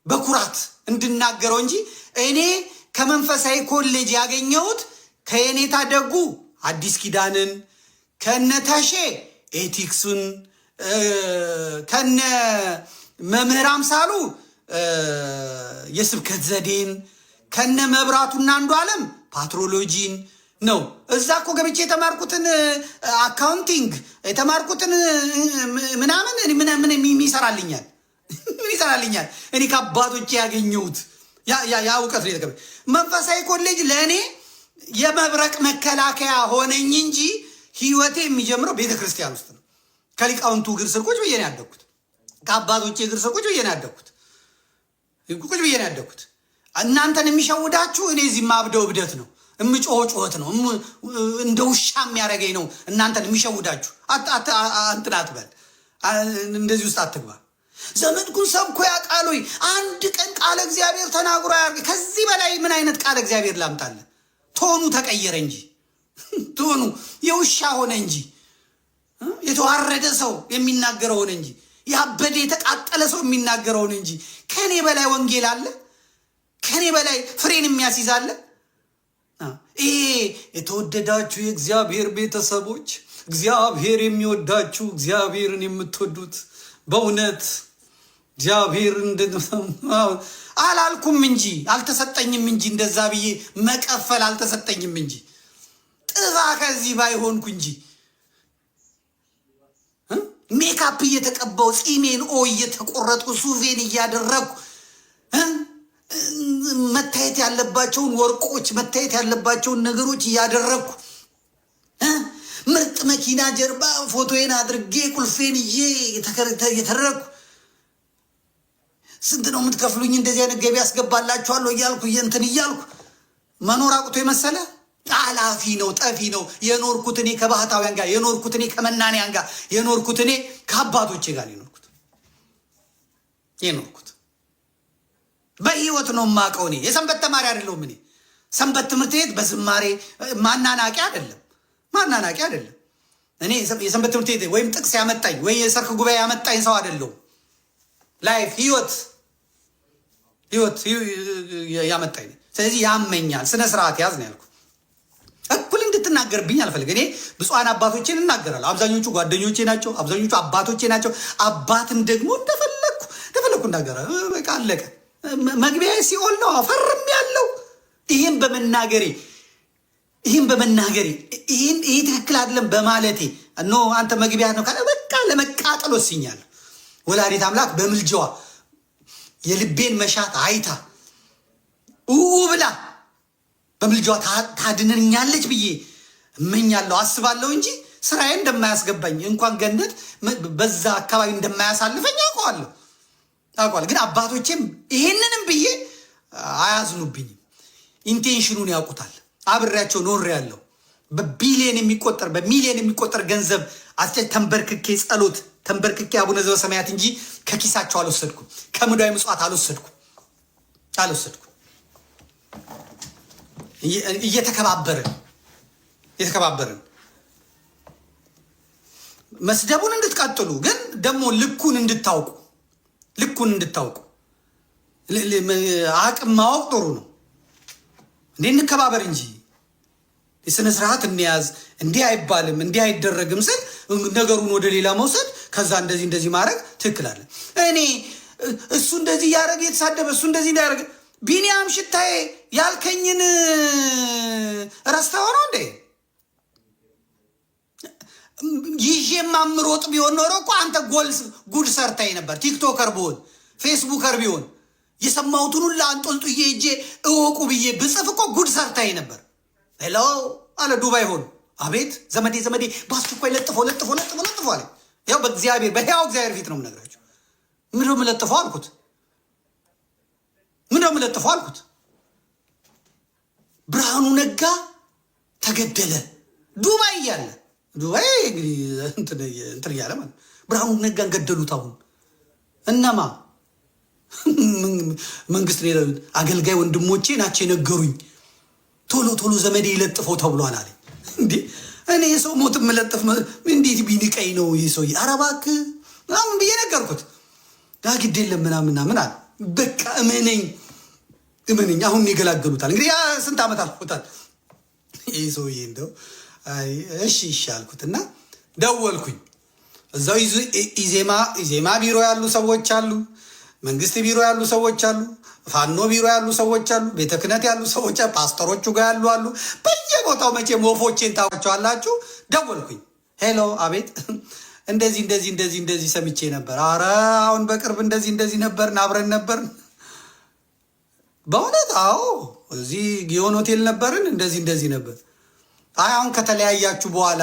በኩራት እንድናገረው እንጂ እኔ ከመንፈሳዊ ኮሌጅ ያገኘሁት ከየኔታ ደጉ አዲስ ኪዳንን፣ ከነተሼ ethics ኡን፣ ከነ መምህር አምሳሉ የስብከት ዘዴን፣ ከነ መብራቱና አንዱ ዓለም patrology ን ነው። እዛ እኮ ገብቼ የተማርኩትን accounting የተማርኩትን ምናምን ምን ይሰራልኛል? ምን ይሰራልኛል? እኔ ከአባቶቼ ያገኘሁት ያ እውቀት ነው። መንፈሳዊ ኮሌጅ ለእኔ የመብረቅ መከላከያ ሆነኝ እንጂ ህይወቴ የሚጀምረው ቤተ ክርስቲያን ውስጥ ነው። ከሊቃውንቱ እግር ስር ቁጭ ብዬ ነው ያደግኩት። ከአባቶቼ እግር ስር ቁጭ ብዬ ነው ያደግኩት። ቁጭ ብዬ ነው ያደግኩት። እናንተን የሚሸውዳችሁ እኔ እዚህ ማብደው እብደት ነው፣ የምጮኸው ጩኸት ነው፣ እንደ ውሻ የሚያደርገኝ ነው። እናንተን የሚሸውዳችሁ እንትን አትበል፣ እንደዚህ ውስጥ አትግባ። ዘመድኩን ሰብኮ ያውቃል ወይ? አንድ ቀን ቃለ እግዚአብሔር ተናግሮ አያውቅ። ከዚህ በላይ ምን አይነት ቃለ እግዚአብሔር ላምጣለን? ቶኑ ተቀየረ እንጂ ቶኑ የውሻ ሆነ እንጂ የተዋረደ ሰው የሚናገረው ሆነ እንጂ ያበደ የተቃጠለ ሰው የሚናገረው ሆነ እንጂ ከኔ በላይ ወንጌል አለ? ከኔ በላይ ፍሬን የሚያስይዝ አለ? ይሄ የተወደዳችሁ የእግዚአብሔር ቤተሰቦች፣ እግዚአብሔር የሚወዳችሁ፣ እግዚአብሔርን የምትወዱት፣ በእውነት እግዚአብሔር አላልኩም እንጂ አልተሰጠኝም እንጂ እንደዛ ብዬ መቀፈል አልተሰጠኝም እንጂ ጥፋ ከዚህ ባይሆንኩ እንጂ ሜካፕ እየተቀባው ፂሜን ኦ እየተቆረጥኩ ሱፌን እያደረግኩ መታየት ያለባቸውን ወርቆች መታየት ያለባቸውን ነገሮች እያደረግኩ ምርጥ መኪና ጀርባ ፎቶዬን አድርጌ ቁልፌን ይዤ እየተረኩ ስንት ነው የምትከፍሉኝ? እንደዚህ አይነት ገቢ ያስገባላችኋለሁ እያልኩ እንትን እያልኩ መኖር አቅቶ የመሰለ ጣላፊ ነው፣ ጠፊ ነው። የኖርኩት እኔ ከባህታውያን ጋር፣ የኖርኩት እኔ ከመናንያን ጋር፣ የኖርኩት እኔ ከአባቶቼ ጋር የኖርኩት በህይወት ነው የማውቀው። እኔ የሰንበት ተማሪ አይደለሁም። እኔ ሰንበት ትምህርት ቤት በዝማሬ ማናናቂ አይደለም፣ ማናናቂ አይደለም። እኔ የሰንበት ትምህርት ቤት ወይም ጥቅስ ያመጣኝ ወይ የሰርክ ጉባኤ ያመጣኝ ሰው አይደለሁም። Life ህይወት ህይወት ያመጣኝ። ስለዚህ ያመኛል። ስነ ስርዓት ያዝ ነው ያልኩት። እኩል እንድትናገርብኝ አልፈልግ። እኔ ብፁዓን አባቶቼን እናገራለሁ። አብዛኞቹ ጓደኞቼ ናቸው። አብዛኞቹ አባቶቼ ናቸው። አባትን ደግሞ እንደፈለግኩ እንደፈለግኩ እናገራለሁ። በቃ አለቀ። መግቢያ ሲኦል ነው። ፈርም ያለው ይህን በመናገሬ ይህን በመናገሬ ይህን ይህ ትክክል አይደለም በማለቴ no አንተ መግቢያ ነው ካለ በቃ ለመቃጠል ወስኛለሁ። ወላዲት አምላክ በምልጃዋ የልቤን መሻት አይታ ኡ ብላ በምልጃዋ ታድነኛለች ብዬ እመኛለሁ አስባለሁ እንጂ ስራዬ እንደማያስገባኝ እንኳን ገነት በዛ አካባቢ እንደማያሳልፈኝ አውቀዋለሁ አውቀዋለሁ። ግን አባቶቼም ይሄንንም ብዬ አያዝኑብኝም። Intention ኑን ያውቁታል። አብሬያቸው ኖሬያለሁ። በቢሊየን የሚቆጠር በሚሊየን የሚቆጠር ገንዘብ አስጨ ተንበርክኬ ጸሎት ተንበርክኬ አቡነ ዘበሰማያት እንጂ ከኪሳቸው አልወሰድኩም። ከሙዳየ ምጽዋት አልወሰድኩም አልወሰድኩም። እየተከባበርን እየተከባበርን መስደቡን እንድትቀጥሉ ግን ደግሞ ልኩን እንድታውቁ ልኩን እንድታውቁ አቅም ማወቅ ጥሩ ነው። እንዴ እንከባበር እንጂ የስነ ስርዓት እንያዝ። እንዲህ አይባልም እንዲህ አይደረግም ስል ነገሩን ወደ ሌላ መውሰድ ከዛ እንደዚህ እንደዚህ ማድረግ ትክክል አለ። እኔ እሱ እንደዚህ እያደረገ የተሳደበ እሱ እንደዚህ እንዳያደረገ ቢኒያም ሽታዬ ያልከኝን ረስተኸው ነው እንዴ? ይዤ የማምሮጥ ቢሆን ኖሮ እኮ አንተ ጉድ ሰርተኝ ነበር። TikToker ቢሆን Facebooker ቢሆን የሰማሁትን ሁላ አንጦልጥዬ ሄጄ እወቁ ብዬ ብጽፍ እኮ ጉድ ሰርተኝ ነበር። Hello አለ ዱባይ ሆኑ። አቤት ዘመዴ ዘመዴ፣ በአስቸኳይ ለጥፎ ለጥፎ ለጥፎ ለጥፎ አለ። ያው በእግዚአብሔር በሕያው እግዚአብሔር ፊት ነው የምነግራቸው። ምንድን ነው የምለጥፈው አልኩት። ምንድን ነው የምለጥፈው አልኩት። ብርሃኑ ነጋ ተገደለ ዱባይ እያለ ዱባይ እንግዲህ እንትን እያለ ማለት ብርሃኑ ነጋን ገደሉት። አሁን እነማ መንግስት ነው አገልጋይ ወንድሞቼ ናቸው የነገሩኝ። ቶሎ ቶሎ ዘመዴ ይለጥፈው ተብሏል አለኝ። እንዴ እኔ የሰው ሞት የምለጥፍ እንዴት ቢንቀኝ ነው ይህ ሰውዬ? ኧረ እባክህ ምናምን ብዬ ነገርኩት። ግድ የለም ምናምን ምናምን አለ። በቃ እመነኝ እመነኝ፣ አሁን ይገላገሉታል። እንግዲህ ያ ስንት ዓመት አልፎታል ይህ ሰውዬ እንደው እሺ እሺ አልኩት እና ደወልኩኝ። እዛው ኢዜማ ቢሮ ያሉ ሰዎች አሉ፣ መንግስት ቢሮ ያሉ ሰዎች አሉ፣ ፋኖ ቢሮ ያሉ ሰዎች አሉ፣ ቤተ ክህነት ያሉ ሰዎች አሉ፣ ፓስተሮቹ ጋር ያሉ አሉ። በየቦታው መቼም ወፎቼን ታውቃቸዋላችሁ። ደወልኩኝ። Hello፣ አቤት፣ እንደዚህ እንደዚህ እንደዚህ እንደዚህ ሰምቼ ነበር። አረ አሁን በቅርብ እንደዚህ እንደዚህ ነበርን፣ አብረን ነበርን። በእውነት አዎ፣ እዚህ ጊዮን ሆቴል ነበርን፣ እንደዚህ እንደዚህ ነበር። አይ አሁን ከተለያያችሁ በኋላ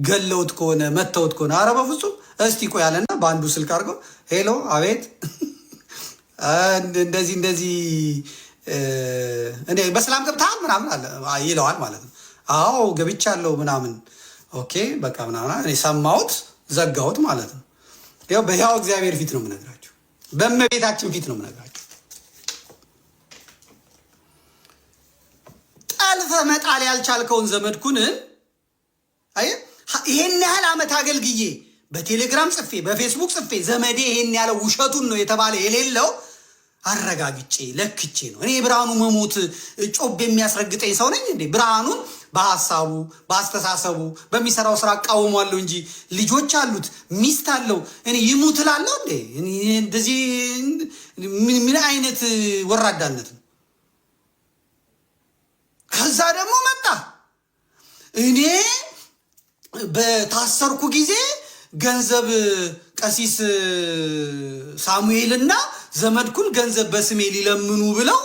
ገለውት ከሆነ መተውት ከሆነ አረ በፍጹም እስቲ ቆይ አለና በአንዱ ስልክ አድርገው hello፣ አቤት እንደዚህ እንደዚህ እንዴ በሰላም ገብተሃል ምናምን አለ ይለዋል ማለት ነው። አዎ ገብቻለሁ ምናምን okay በቃ ምናምን እኔ ሰማሁት ዘጋሁት ማለት ነው። ያው በሕያው እግዚአብሔር ፊት ነው የምነግራችሁ፣ በእመቤታችን ፊት ነው የምነግራችሁ። ጠልፈ መጣል ያልቻልከውን ዘመድኩንን አየህ፣ ይሄን ያህል ዓመት አገልግዬ በቴሌግራም ጽፌ በፌስቡክ ጽፌ ዘመዴ ይሄን ያለው ውሸቱን ነው የተባለ የሌለው አረጋግጬ ለክቼ ነው። እኔ ብርሃኑ መሞት ጮብ የሚያስረግጠኝ ሰው ነኝ እንዴ? ብርሃኑን በሀሳቡ በአስተሳሰቡ በሚሰራው ስራ እቃወሟለሁ እንጂ ልጆች አሉት ሚስት አለው። እኔ ይሙት እላለሁ እንዴ? እንደዚህ ምን አይነት ወራዳነት ነው? ከዛ ደግሞ መጣ እኔ በታሰርኩ ጊዜ ገንዘብ ቀሲስ ሳሙኤልና ዘመድኩን ገንዘብ በስሜ ሊለምኑ ብለው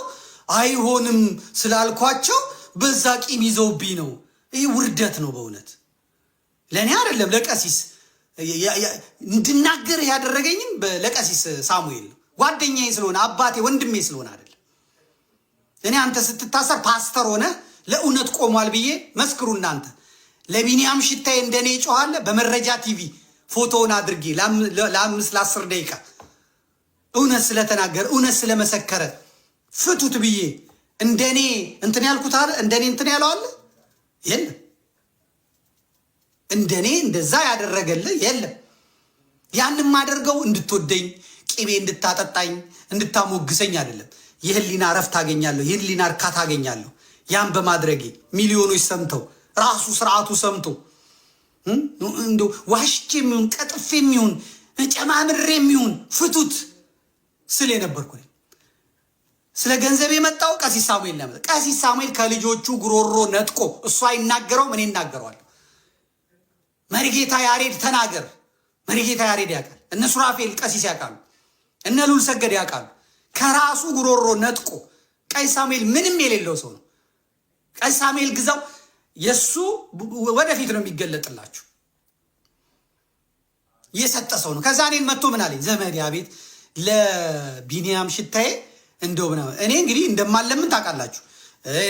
አይሆንም ስላልኳቸው በዛ ቂም ይዘውብኝ ነው። ይህ ውርደት ነው በእውነት። ለእኔ አይደለም ለቀሲስ እንድናገር ያደረገኝም ለቀሲስ ሳሙኤል ነው። ጓደኛዬ ስለሆነ አባቴ ወንድሜ ስለሆነ አይደለም። እኔ አንተ ስትታሰር ፓስተር ሆነ ለእውነት ቆሟል ብዬ መስክሩ እናንተ። ለቢኒያም ሽታዬ እንደኔ ይጮኋለ። በመረጃ ቲቪ ፎቶውን አድርጌ ለ5 ለ10 ደቂቃ እውነት ስለተናገረ እውነት ስለመሰከረ ፍቱት ብዬ እንደኔ እንትን ያልኩት አለ፣ እንደኔ እንትን ያለው አለ የለም። እንደኔ እንደዛ ያደረገልህ የለም። ያን የማደርገው እንድትወደኝ፣ ቅቤ እንድታጠጣኝ፣ እንድታሞግሰኝ አይደለም። የህሊና እረፍት አገኛለሁ፣ የህሊና እርካታ አገኛለሁ። ያን በማድረጌ ሚሊዮኖች ሰምተው፣ ራሱ ስርዓቱ ሰምቶ፣ እንደው ዋሽቼ የሚሆን፣ ቀጥፌ የሚሆን፣ ጨማምሬ የሚሆን ፍቱት ስል የነበርኩ። ስለ ገንዘብ የመጣው ቀሲስ ሳሙኤል ነበር። ቀሲስ ሳሙኤል ከልጆቹ ጉሮሮ ነጥቆ፣ እሱ አይናገረውም፣ እኔ እናገረዋለሁ። መሪጌታ ያሬድ ተናገር። መሪጌታ ያሬድ ያውቃል። እነ ሱራፌል ቀሲስ ያውቃሉ። እነ ሉል ሰገድ ያውቃሉ። ከራሱ ጉሮሮ ነጥቆ፣ ቀሲስ ሳሙኤል ምንም የሌለው ሰው ነው። ቀሲስ ሳሙኤል ግዛው የእሱ ወደፊት ነው የሚገለጥላችሁ፣ የሰጠ ሰው ነው። ከዛ እኔን መጥቶ ምን አለኝ? ዘመድ አቤት ለቢኒያም ሽታዬ እንደው ምናምን። እኔ እንግዲህ እንደማለምን ታውቃላችሁ፣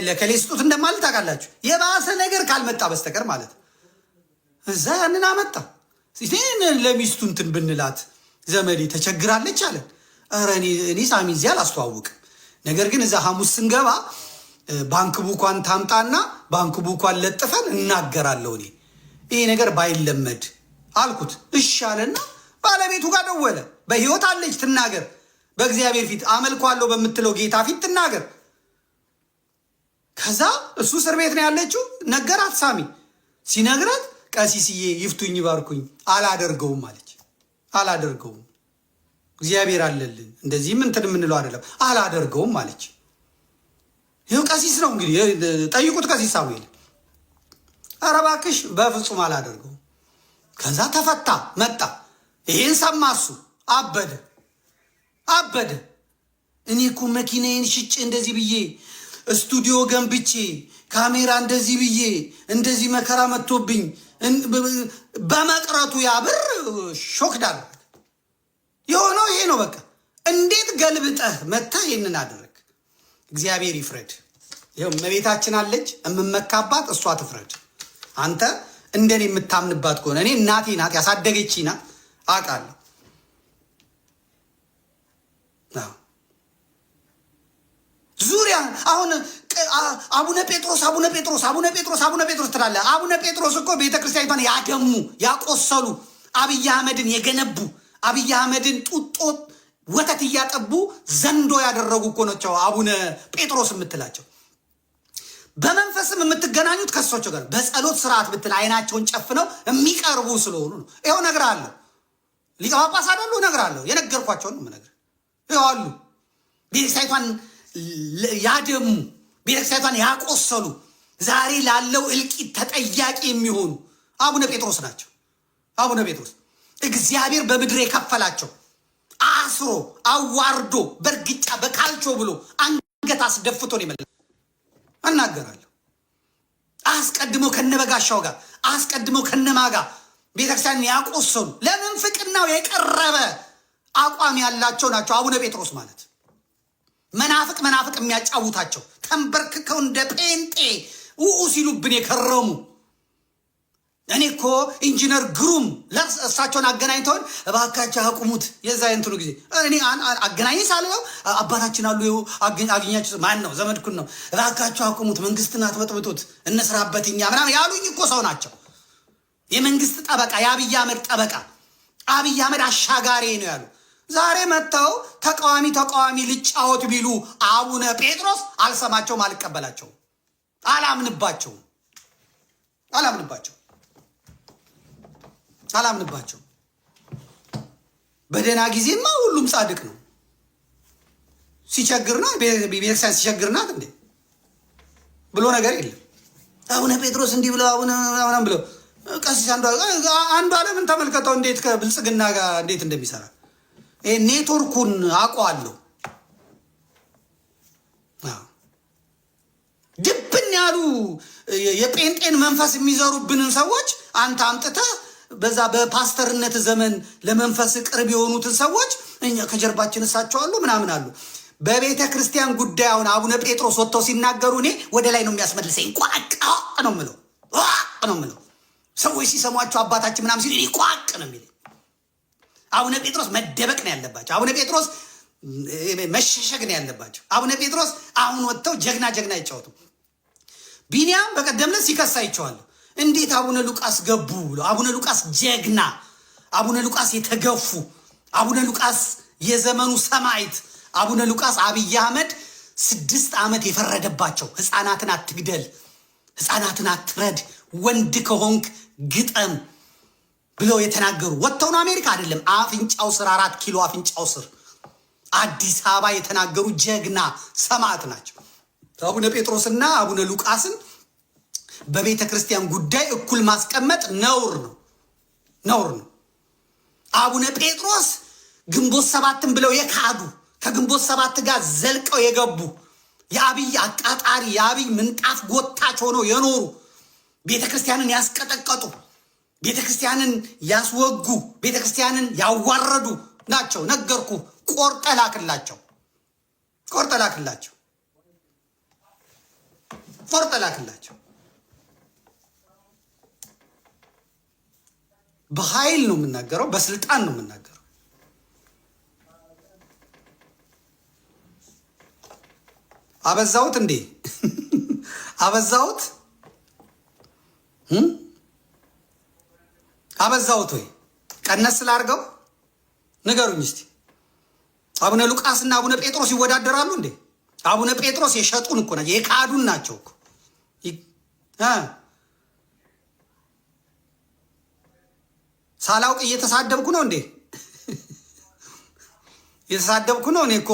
ለከሌ ስጡት እንደማለ ታውቃላችሁ። የባሰ ነገር ካልመጣ በስተቀር ማለት ነው። እዛ ያንን አመጣ። ለሚስቱ እንትን ብንላት ዘመዴ ተቸግራለች አለን። ኧረ እኔ ሳሚ እዚህ አላስተዋውቅም። ነገር ግን እዛ ሐሙስ ስንገባ bank book ኳን ታምጣና bank book ኳን ለጥፈን እናገራለሁ። እኔ ይሄ ነገር ባይለመድ አልኩት። እሺ አለና ባለቤቱ ጋር ደወለ። በህይወት አለች ትናገር፣ በእግዚአብሔር ፊት አመልኳለሁ በምትለው ጌታ ፊት ትናገር። ከዛ እሱ እስር ቤት ነው ያለችው። ነገራት። ሳሚ ሲነግራት ቀሲስዬ ይፍቱኝ ባርኩኝ አላደርገውም አለች። አላደርገውም፣ እግዚአብሔር አለልን፣ እንደዚህም እንትን የምንለው አይደለም፣ አላደርገውም አለች። ይኸው ቀሲስ ነው እንግዲህ ጠይቁት፣ ቀሲስ ሳሙኤል። ኧረ እባክሽ በፍጹም አላደርገውም። ከዛ ተፈታ መጣ። ይሄን ሰማ፣ እሱ አበደ አበደ። እኔ እኮ መኪናዬን ሽጬ እንደዚህ ብዬ ስቱዲዮ ገንብቼ ካሜራ እንደዚህ ብዬ እንደዚህ መከራ መጥቶብኝ በመቅረቱ ያ ብር shock አደረገ። የሆነው ይሄ ነው። በቃ እንዴት ገልብጠህ መተህ ይህንን አደረግ? እግዚአብሔር ይፍረድ። ይኸው እመቤታችን አለች የምመካባት፣ እሷ ትፍረድ። አንተ እንደኔ የምታምንባት ከሆነ፣ እኔ እናቴ ናት፣ ያሳደገች ናት፣ አውቃለሁ። ዙሪያ አሁን አቡነ ጴጥሮስ፣ አቡነ ጴጥሮስ፣ አቡነ ጴጥሮስ፣ አቡነ ጴጥሮስ ትላለህ። አቡነ ጴጥሮስ እኮ ቤተክርስቲያኒቷን ያደሙ፣ ያቆሰሉ፣ አብይ አህመድን የገነቡ፣ አብይ አህመድን ጡጦ ወተት እያጠቡ ዘንዶ ያደረጉ እኮ ናቸው አቡነ ጴጥሮስ የምትላቸው። በመንፈስም የምትገናኙት ከእሳቸው ጋር በጸሎት ስርዓት ብትል አይናቸውን ጨፍነው የሚቀርቡ ስለሆኑ ነው። ይኸው እነግርሃለሁ። ሊቀ ጳጳስ አይደሉ? እነግርሃለሁ። የነገርኳቸውን ነው የምነግርህ። ይኸው አሉ። ቤተክርስቲያኒቷን ያደሙ፣ ቤተክርስቲያኒቷን ያቆሰሉ፣ ዛሬ ላለው እልቂት ተጠያቂ የሚሆኑ አቡነ ጴጥሮስ ናቸው። አቡነ ጴጥሮስ እግዚአብሔር በምድር የከፈላቸው፣ አስሮ አዋርዶ በእርግጫ በካልቾ ብሎ አንገት አስደፍቶ ነው የመለሰው። እናገራለሁ። አስቀድሞ ከነበጋሻው ጋር፣ አስቀድሞ ከነማጋ ቤተክርስቲያን ያቆሰሉ፣ ለምንፍቅናው የቀረበ አቋም ያላቸው ናቸው። አቡነ ጴጥሮስ ማለት መናፍቅ መናፍቅ የሚያጫውታቸው፣ ተንበርክከው እንደ ጴንጤ ውኡ ሲሉብን የከረሙ። እኔ እኮ ኢንጂነር ግሩም እሳቸውን አገናኝተውን እባካቸው አቁሙት። የዛ እንትኑ ጊዜ እኔ አገናኝ ሳልለው አባታችን አሉ አግኛቸው ማን ነው፣ ዘመድኩን ነው። እባካቸው አቁሙት፣ መንግስትን አትበጥብጡት፣ እንስራበት እኛ ምናምን ያሉኝ እኮ ሰው ናቸው። የመንግስት ጠበቃ፣ የአብይ አህመድ ጠበቃ፣ አብይ አህመድ አሻጋሪ ነው ያሉ። ዛሬ መጥተው ተቃዋሚ ተቃዋሚ ልጫወት ቢሉ አቡነ ጴጥሮስ አልሰማቸውም፣ አልቀበላቸውም፣ አላምንባቸውም፣ አላምንባቸውም፣ አላምንባቸውም። በደህና ጊዜማ ሁሉም ጻድቅ ነው። ሲቸግር ነው፣ ቤተክርስቲያን ሲቸግር ናት እንዴ ብሎ ነገር የለም። አቡነ ጴጥሮስ እንዲህ ብለው፣ አቡነ ምናምን ብለው፣ ቀሲስ አንዱ ዓለምን ተመልከተው እንዴት ከብልጽግና ጋር እንዴት እንደሚሰራ፣ ይሄ ኔትወርኩን አውቀዋለሁ። ድብን ያሉ የጴንጤን መንፈስ የሚዘሩብንን ሰዎች አንተ አምጥተህ በዛ በፓስተርነት ዘመን ለመንፈስ ቅርብ የሆኑትን ሰዎች እኛ ከጀርባችን እሳቸው አሉ ምናምን አሉ። በቤተ ክርስቲያን ጉዳይ አሁን አቡነ ጴጥሮስ ወጥተው ሲናገሩ እኔ ወደ ላይ ነው የሚያስመልሰኝ። ቋቅ ነው የምለው፣ ነው የምለው። ሰዎች ሲሰሟቸው አባታችን ምናምን ሲሉ እኔ ቋቅ ነው የሚለኝ። አቡነ ጴጥሮስ መደበቅ ነው ያለባቸው። አቡነ ጴጥሮስ መሸሸግ ነው ያለባቸው። አቡነ ጴጥሮስ አሁን ወጥተው ጀግና ጀግና አይጫወቱም። ቢኒያም በቀደም ዕለት ሲከሳ አይቼዋለሁ። እንዴት አቡነ ሉቃስ ገቡ ብሎ፣ አቡነ ሉቃስ ጀግና፣ አቡነ ሉቃስ የተገፉ፣ አቡነ ሉቃስ የዘመኑ ሰማዕት፣ አቡነ ሉቃስ አብይ አህመድ 6 ዓመት የፈረደባቸው፣ ህፃናትን አትግደል፣ ህፃናትን አትረድ፣ ወንድ ከሆንክ ግጠም ብለው የተናገሩ፣ ወጥተው ነው፣ አሜሪካ አይደለም፣ አፍንጫው ስር፣ 4 ኪሎ አፍንጫው ስር አዲስ አበባ የተናገሩ ጀግና ሰማዕት ናቸው። አቡነ ጴጥሮስና አቡነ ሉቃስን በቤተ ክርስቲያን ጉዳይ እኩል ማስቀመጥ ነውር ነው፣ ነውር ነው። አቡነ ጴጥሮስ ግንቦት ሰባትን ብለው የካዱ፣ ከግንቦት ሰባት ጋር ዘልቀው የገቡ፣ የአብይ አቃጣሪ፣ የአብይ ምንጣፍ ጎታች ሆነው የኖሩ፣ ቤተ ክርስቲያንን ያስቀጠቀጡ፣ ቤተ ክርስቲያንን ያስወጉ፣ ቤተ ክርስቲያንን ያዋረዱ ናቸው። ነገርኩ። ቆርጠህ ላክላቸው፣ ቆርጠህ ላክላቸው፣ ቆርጠህ ላክላቸው። በኃይል ነው የምናገረው፣ በስልጣን ነው የምናገረው። አበዛሁት እንዴ? አበዛሁት? አበዛሁት ወይ? ቀነስ ስላርገው ንገሩኝ እስቲ። አቡነ ሉቃስና አቡነ ጴጥሮስ ይወዳደራሉ እንዴ? አቡነ ጴጥሮስ የሸጡን እኮ ናቸው፣ የካዱን ናቸው እኮ። ሳላውቅ እየተሳደብኩ ነው እንዴ? እየተሳደብኩ ነው። እኔ እኮ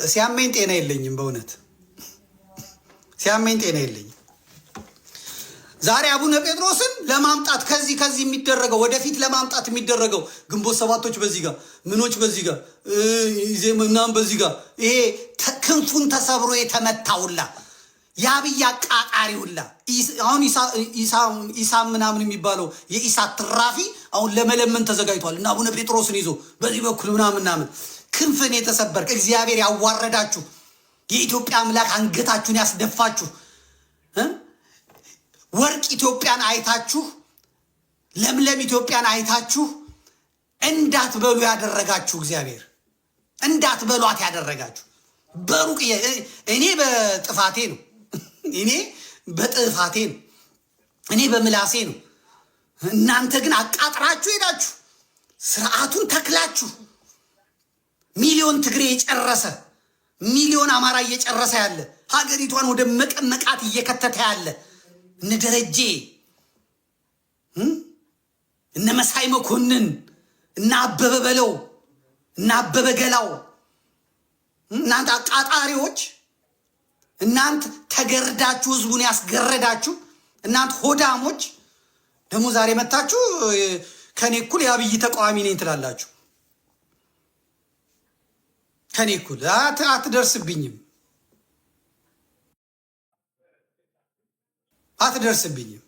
ሲያመኝ ጤና የለኝም፣ በእውነት ሲያመኝ ጤና የለኝም። ዛሬ አቡነ ጴጥሮስን ለማምጣት ከዚህ የሚደረገው፣ ወደፊት ለማምጣት የሚደረገው፣ ግንቦት ሰባቶች በዚህ ጋር፣ ምኖች በዚህ ጋር፣ ምናምን በዚህ ጋር፣ ይሄ ክንፉን ተሰብሮ የተመታውላ፣ የአብይ አቃጣሪውላ፣ አሁን ኢሳም ምናምን የሚባለው የኢሳት ትራፊ አሁን ለመለመን ተዘጋጅቷል። እና አቡነ ጴጥሮስን ይዞ በዚህ በኩል ምናምን ምናምን፣ ክንፍን የተሰበርክ፣ እግዚአብሔር ያዋረዳችሁ፣ የኢትዮጵያ አምላክ አንገታችሁን ያስደፋችሁ፣ ወርቅ ኢትዮጵያን አይታችሁ፣ ለምለም ኢትዮጵያን አይታችሁ እንዳትበሉ ያደረጋችሁ፣ እግዚአብሔር እንዳትበሏት ያደረጋችሁ፣ በሩቅ እኔ በጥፋቴ ነው፣ እኔ በጥፋቴ ነው፣ እኔ በምላሴ ነው። እናንተ ግን አቃጥራችሁ ሄዳችሁ ስርዓቱን ተክላችሁ ሚሊዮን ትግሬ የጨረሰ፣ ሚሊዮን አማራ እየጨረሰ ያለ፣ ሀገሪቷን ወደ መቀመቃት እየከተተ ያለ፣ እነ ደረጄ፣ እነ መሳይ መኮንን፣ እነ አበበ በለው፣ እነ አበበ ገላው፣ እናንተ አቃጣሪዎች፣ እናንተ ተገርዳችሁ ህዝቡን ያስገረዳችሁ፣ እናንተ ሆዳሞች ደግሞ ዛሬ መታችሁ ከኔ እኩል የአብይ ተቃዋሚ ነኝ ትላላችሁ። ከኔ እኩል አትደርስብኝም፣ አትደርስብኝም።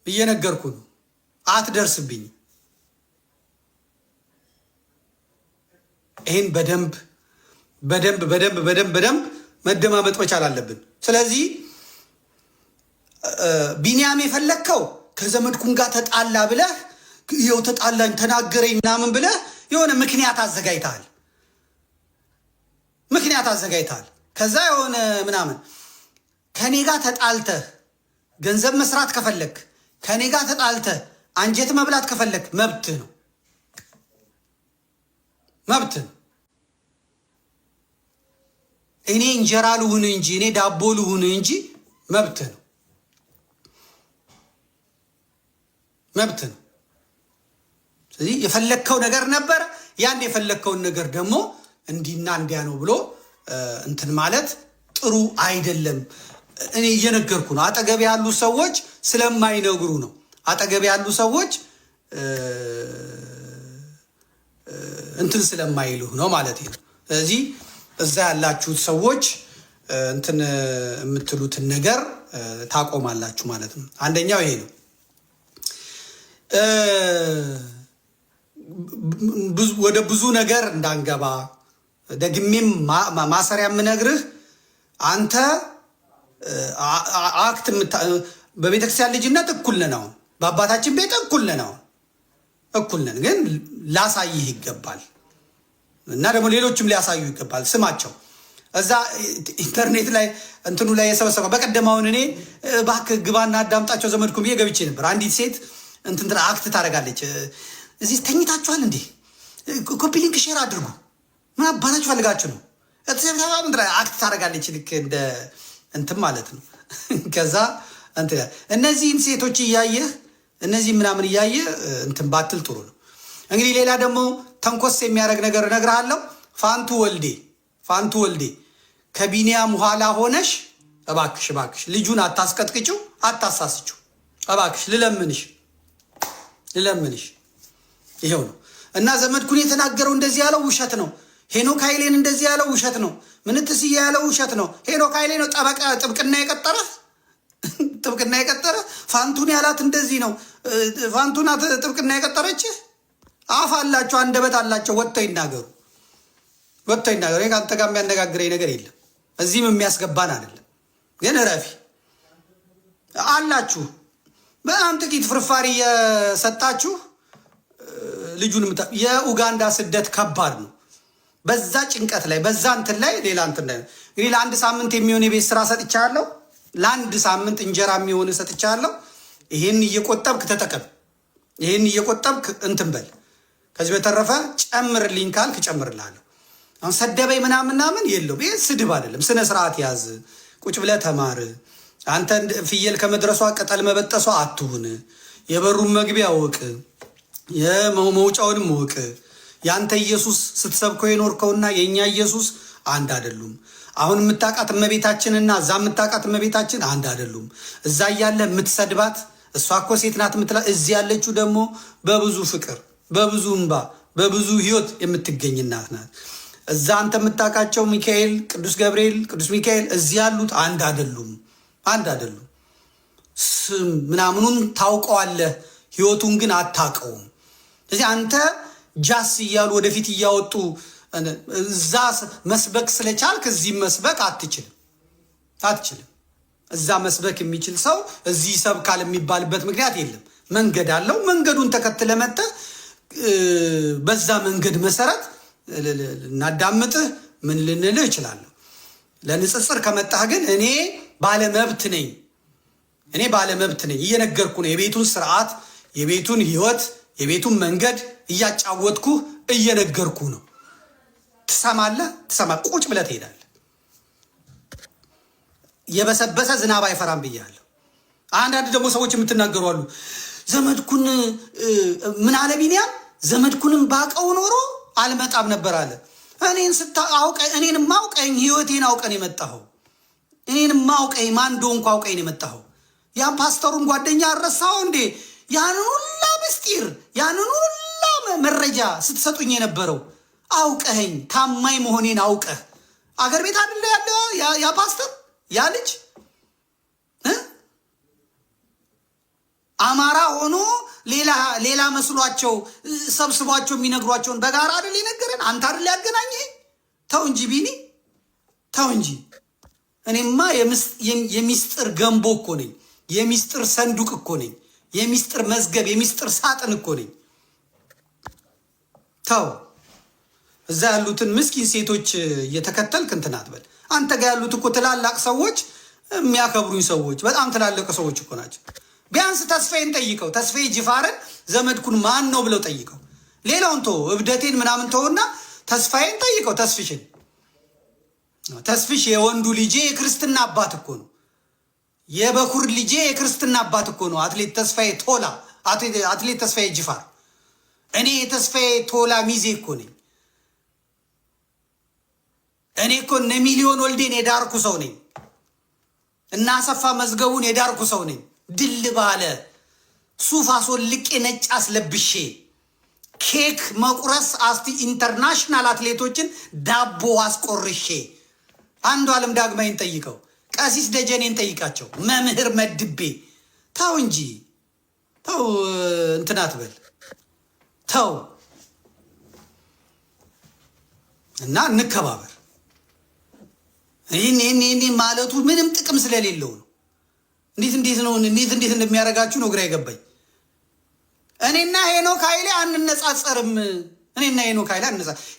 እየነገርኩ ነው። አትደርስብኝም። ይህን በደንብ በደንብ በደንብ በደንብ በደንብ መደማመጥ መቻል አለብን። ስለዚህ ቢኒያም፣ የፈለግከው ከዘመድኩን ጋር ተጣላ ብለህ፣ ይኸው ተጣላኝ ተናገረኝ ምናምን ብለህ የሆነ ምክንያት አዘጋጅተሃል። ምክንያት አዘጋጅተሃል። ከዛ የሆነ ምናምን ከኔ ጋር ተጣልተህ ገንዘብ መስራት ከፈለግ፣ ከኔ ጋር ተጣልተህ አንጀት መብላት ከፈለግ መብትህ ነው፣ መብትህ ነው። እኔ እንጀራ ልሁን እንጂ፣ እኔ ዳቦ ልሁን እንጂ፣ መብትህ ነው፣ መብትህ ነው። ስለዚህ የፈለግከው ነገር ነበረ። ያን የፈለግከውን ነገር ደግሞ እንዲና እንዲያ ነው ብሎ እንትን ማለት ጥሩ አይደለም። እኔ እየነገርኩ ነው። አጠገብ ያሉ ሰዎች ስለማይነግሩ ነው። አጠገብ ያሉ ሰዎች እንትን ስለማይሉ ነው ማለት ነው። ስለዚህ እዛ ያላችሁት ሰዎች እንትን የምትሉትን ነገር ታቆማላችሁ ማለት ነው። አንደኛው ይሄ ነው። ወደ ብዙ ነገር እንዳንገባ ደግሜም ማሰሪያ የምነግርህ አንተ act በቤተክርስቲያን ልጅነት እኩል ነን። አሁን በአባታችን ቤት እኩል ነን። አሁን እኩል ነን፣ ግን ላሳይህ ይገባል እና ደግሞ ሌሎችም ሊያሳዩ ይገባል። ስማቸው እዛ ኢንተርኔት ላይ እንትኑ ላይ የሰበሰበ በቀደም አሁን እኔ እባክህ ግባና አዳምጣቸው ዘመድኩን ብዬ ገብቼ ነበር። አንዲት ሴት እንትን act ታደርጋለች። እዚህ ተኝታችኋል እንዴ? Copy link share አድርጉ። ምን አባታችሁ ፈልጋችሁ ነው? Act ታደርጋለች ልክ እንደ እንትን ማለት ነው። ከዛ እነዚህን ሴቶች እያየህ እነዚህ ምናምን እያየህ እንትን ባትል ጥሩ ነው። እንግዲህ ሌላ ደግሞ ተንኮስ የሚያደርግ ነገር እነግርሃለሁ። ፋንቱ ወልዴ፣ ፋንቱ ወልዴ ከቢኒያም ኋላ ሆነሽ እባክሽ እባክሽ ልጁን አታስቀጥቅጭው፣ አታሳስችው። እባክሽ ልለምንሽ፣ ልለምንሽ። ይሄው ነው እና ዘመድኩን የተናገረው እንደዚህ ያለው ውሸት ነው። ሄኖክ ኃይሌን እንደዚህ ያለው ውሸት ነው። ምንትስዬ ያለው ውሸት ነው። ሄኖክ ኃይሌ ነው ጠበቃ ጥብቅና የቀጠረ፣ ጥብቅና የቀጠረ። ፋንቱን ያላት እንደዚህ ነው። ፋንቱና ጥብቅና የቀጠረች። አፍ አላቸው፣ አንደበት አላቸው። ወጥተው ይናገሩ፣ ወጥተው ይናገሩ። ከአንተ ጋር የሚያነጋግረኝ ነገር የለም። እዚህም የሚያስገባን አይደለም። ግን እረፊ አላችሁ። በጣም ጥቂት ፍርፋሪ የሰጣችሁ ልጁን የኡጋንዳ ስደት ከባድ ነው። በዛ ጭንቀት ላይ በዛ እንትን ላይ ሌላ እንትን ላይ እንግዲህ ለአንድ ሳምንት የሚሆን የቤት ስራ ሰጥቻለሁ። ለአንድ ሳምንት እንጀራ የሚሆን ሰጥቻለሁ። ይህን እየቆጠብክ ተጠቀም። ይህን እየቆጠብክ እንትን በል። ከዚህ በተረፈ ጨምርልኝ ካልክ እጨምርልሃለሁ። አሁን ሰደበኝ ምናምን ምናምን የለውም። ይህ ስድብ አይደለም። ስነ ስርዓት ያዝ። ቁጭ ብለህ ተማር። አንተ ፍየል ከመድረሷ ቅጠል መበጠሷ አትሁን። የበሩን መግቢያ እወቅ፣ የመውጫውንም እወቅ። ያንተ ኢየሱስ ስትሰብከው የኖርከውና የእኛ ኢየሱስ አንድ አይደሉም። አሁን የምታውቃት እመቤታችንና እዛ የምታውቃት እመቤታችን አንድ አይደሉም። እዛ እያለ የምትሰድባት እሷ እኮ ሴት ናት የምትላ፣ እዚህ ያለችው ደግሞ በብዙ ፍቅር፣ በብዙ እንባ፣ በብዙ ሕይወት የምትገኝ እናት ናት። እዛ አንተ የምታውቃቸው ሚካኤል፣ ቅዱስ ገብርኤል፣ ቅዱስ ሚካኤል እዚህ ያሉት አንድ አይደሉም። አንድ አይደሉም። ስም ምናምኑን ታውቀዋለህ፣ ሕይወቱን ግን አታውቀውም። ስለዚህ አንተ ጃስ እያሉ ወደፊት እያወጡ እዛ መስበክ ስለቻልክ እዚህ መስበክ አትችልም፣ አትችልም። እዛ መስበክ የሚችል ሰው እዚህ ይሰብካል የሚባልበት ምክንያት የለም። መንገድ አለው። መንገዱን ተከትለ መጥተህ በዛ መንገድ መሰረት ልናዳምጥህ ምን ልንልህ እችላለሁ። ለንጽጽር ከመጣህ ግን እኔ ባለመብት ነኝ። እኔ ባለመብት ነኝ። እየነገርኩ ነው። የቤቱን ስርዓት፣ የቤቱን ህይወት፣ የቤቱን መንገድ እያጫወትኩህ እየነገርኩ ነው። ትሰማለህ? ትሰማ ቁጭ ብለህ ትሄዳለህ። የበሰበሰ ዝናብ አይፈራም ብያለሁ። አንዳንድ ደግሞ ሰዎች የምትናገሩ አሉ። ዘመድኩን ምን አለ ቢኒያም፣ ዘመድኩንም ባቀው ኖሮ አልመጣም ነበር አለ። እኔን እኔንም አውቀኝ ህይወቴን አውቀን የመጣኸው፣ እኔንም አውቀኝ ማን እንደሆንኩ አውቀኝ የመጣኸው። ያን ፓስተሩን ጓደኛ አረሳኸው እንዴ? ያንን ሁላ ምስጢር ያንን ሁላ መረጃ ስትሰጡኝ የነበረው አውቀኸኝ ታማኝ መሆኔን አውቀህ አገር ቤት አይደለ ያለ ያ ፓስተር፣ ያ ልጅ አማራ ሆኖ ሌላ ሌላ መስሏቸው ሰብስቧቸው የሚነግሯቸውን በጋራ አይደል የነገረን? አንተ አይደል ያገናኘህ? ተው እንጂ ቢኒ፣ ተው እንጂ። እኔማ የሚስጥር ገንቦ እኮ ነኝ። የሚስጥር ሰንዱቅ እኮ ነኝ። የሚስጥር መዝገብ፣ የሚስጥር ሳጥን እኮ ነኝ። ተው፣ እዛ ያሉትን ምስኪን ሴቶች እየተከተልክ እንትን አትበል። አንተ ጋር ያሉት እኮ ትላላቅ ሰዎች፣ የሚያከብሩኝ ሰዎች፣ በጣም ትላልቅ ሰዎች እኮ ናቸው። ቢያንስ ተስፋዬን ጠይቀው፣ ተስፋዬ ጅፋርን ዘመድኩን ማን ነው ብለው ጠይቀው። ሌላውን ተወው፣ እብደቴን ምናምን ተውና ተስፋዬን ጠይቀው። ተስፍሽን፣ ተስፍሽ የወንዱ ልጄ የክርስትና አባት እኮ ነው። የበኩር ልጄ የክርስትና አባት እኮ ነው። አትሌት ተስፋዬ ቶላ፣ አትሌት ተስፋዬ ጅፋር። እኔ የተስፋዬ ቶላ ሚዜ እኮ ነኝ። እኔ እኮ እነ ሚሊዮን ወልዴን የዳርኩ ሰው ነኝ። እና አሰፋ መዝገቡን የዳርኩ ሰው ነኝ። ድል ባለ ሱፍ አስወልቄ ነጭ አስለብሼ ኬክ መቁረስ አስቲ international አትሌቶችን ዳቦ አስቆርሼ አንዱ ዓለም ዳግማይን ጠይቀው፣ ቀሲስ ደጀኔን ጠይቃቸው፣ መምህር መድቤ ተው እንጂ ተው፣ እንትን አትበል ተው እና እንከባበር። ይህን ይህን ይህን ማለቱ ምንም ጥቅም ስለሌለው ነው። እንዴት እንዴት ነው እንዴት እንዴት እንደሚያደርጋችሁ ነው ግራ የገባኝ። እኔና ሄኖክ ኃይሌ አንነጻጸርም። እኔና ሄኖክ ኃይሌ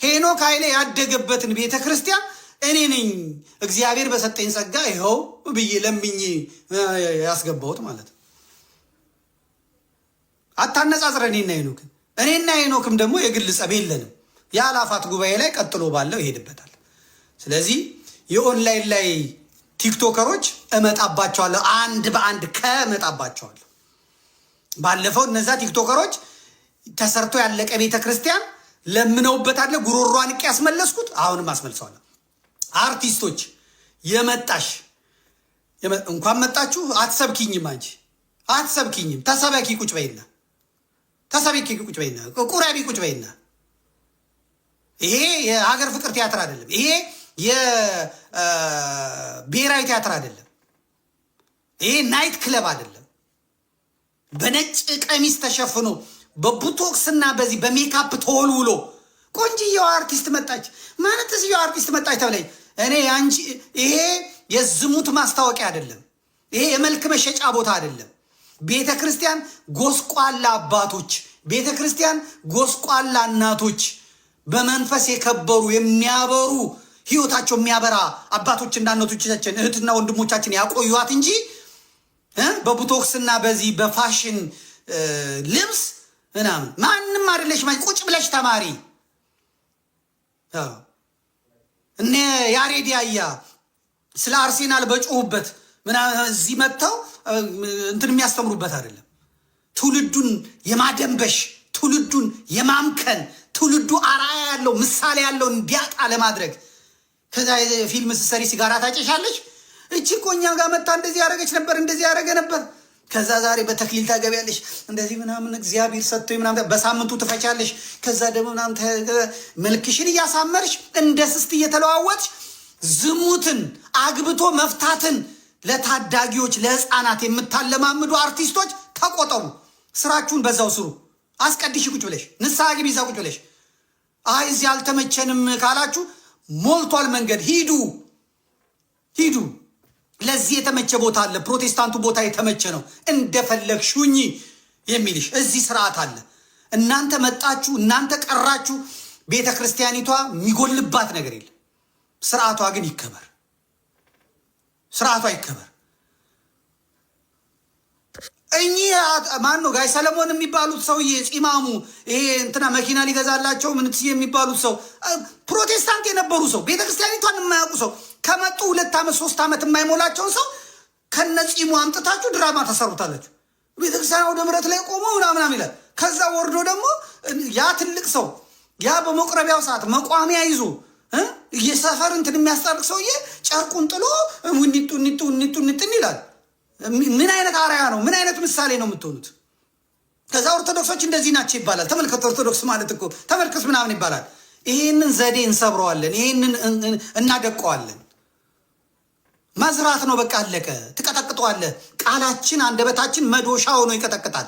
ሄኖክ ኃይሌ ያደገበትን ቤተ ክርስቲያን እኔ ነኝ እግዚአብሔር በሰጠኝ ጸጋ ይኸው ብዬ ለምኜ ያስገባሁት ማለት ነው። አታነጻጽረ እኔና ሄኖክን። እኔና ሄኖክም ደግሞ የግል ጸብ የለንም። የአላፋት ጉባኤ ላይ ቀጥሎ ባለው ይሄድበታል። ስለዚህ የኦንላይን ላይ ቲክቶከሮች እመጣባቸዋለሁ፣ አንድ በአንድ ከእመጣባቸዋለሁ። ባለፈው እነዛ ቲክቶከሮች ተሰርቶ ያለቀ ቤተ ክርስቲያን ለምነውበታል። ጉሮሯን ንቄ ያስመለስኩት አሁንም አስመልሰዋለሁ። አርቲስቶች የመጣሽ እንኳን መጣችሁ። አትሰብኪኝም፣ አንቺ አትሰብኪኝም። ተሰበኪ ቁጭ በይና፣ ተሰበኪ ቁጭ በይና፣ ቁረቢ ቁጭ በይና። ይሄ የሀገር ፍቅር ቲያትር አይደለም። ይሄ የብሔራዊ ቲያትር አይደለም። ይሄ night club አይደለም። በነጭ ቀሚስ ተሸፍኖ በ botox እና በዚህ በሜካፕ ተወልውሎ ቆንጅየዋ አርቲስት መጣች ማለት እዚያው አርቲስት መጣች ተብለኝ እኔ ያንቺ ይሄ የዝሙት ማስታወቂያ አይደለም። ይሄ የመልክ መሸጫ ቦታ አይደለም። ቤተ ክርስቲያን ጎስቋላ አባቶች፣ ቤተ ክርስቲያን ጎስቋላ እናቶች፣ በመንፈስ የከበሩ የሚያበሩ ህይወታቸው የሚያበራ አባቶችና እናቶቻችን እህትና ወንድሞቻችን ያቆዩት እንጂ በ botox ና በዚህ በፋሽን ልብስ ምናምን ማንም አይደለሽ። ቁጭ ብለሽ ተማሪ እነ ያሬድ ያያ ስለ አርሴናል በጮሁበት ምናምን እዚህ መጥተው እንትን የሚያስተምሩበት አይደለም። ትውልዱን የማደንበሽ ትውልዱን የማምከን ትውልዱ አርአያ ያለው ምሳሌ ያለው እንዲያጣ ለማድረግ ከዛ ፊልም ስትሰሪ ሲጋራ ታጨሻለች። እቺ እኮ እኛ ጋር መታ እንደዚህ ያደረገች ነበር፣ እንደዚህ ያደረገ ነበር። ከዛ ዛሬ በተክሊል ታገቢያለሽ እንደዚህ ምናምን እግዚአብሔር ሰጥቶ ምናምን በሳምንቱ ትፈቻለሽ። ከዛ ደግሞ ምናምን መልክሽን እያሳመርሽ እንደ ስስት እየተለዋወጥሽ ዝሙትን አግብቶ መፍታትን ለታዳጊዎች ለሕፃናት የምታለማምዱ አርቲስቶች ተቆጠቡ። ስራችሁን በዛው ስሩ። አስቀድሽ ቁጭ ብለሽ ንስሐ ግቢ እዛ ቁጭ ብለሽ አይ እዚህ አልተመቸንም ካላችሁ ሞልቷል መንገድ፣ ሂዱ ሂዱ። ለዚህ የተመቸ ቦታ አለ። ፕሮቴስታንቱ ቦታ የተመቸ ነው። እንደፈለግሽ ሁኚ የሚልሽ እዚህ ስርዓት አለ። እናንተ መጣችሁ፣ እናንተ ቀራችሁ፣ ቤተ ክርስቲያኒቷ የሚጎልባት ነገር የለም። ስርዓቷ ግን ይከበር፣ ስርዓቷ ይከበር። እኚህ ማን ነው ጋይ ሰለሞን የሚባሉት ሰውዬ ፂማሙ ይሄ እንትና መኪና ሊገዛላቸው ምንትስ የሚባሉት ሰው ፕሮቴስታንት የነበሩ ሰው ቤተክርስቲያኒቷን የማያውቁ ሰው ከመጡ 2 ዓመት 3 ዓመት የማይሞላቸውን ሰው ከነ ፂሙ አምጥታችሁ ድራማ ተሰሩታለች። ቤተክርስቲያን ወደ ምረት ላይ ቆሞ ምናምናም ይላል። ከዛ ወርዶ ደግሞ ያ ትልቅ ሰው ያ በመቁረቢያው ሰዓት መቋሚያ ይዞ የሰፈር እንትን የሚያስጠርቅ ሰውዬ ጨርቁን ጥሎ ኒጡ ኒጡ ኒጡ ኒጥን ይላል። ምን አይነት አርአያ ነው? ምን አይነት ምሳሌ ነው የምትሆኑት? ከዛ ኦርቶዶክሶች እንደዚህ ናቸው ይባላል። ተመልከት፣ ኦርቶዶክስ ማለት እኮ ተመልከት ምናምን ይባላል። ይህንን ዘዴ እንሰብረዋለን። ይህንን እናደቀዋለን። መዝራት ነው በቃ አለቀ። ትቀጠቅጠዋለህ። ቃላችን አንደበታችን መዶሻ ሆኖ ይቀጠቅጣል።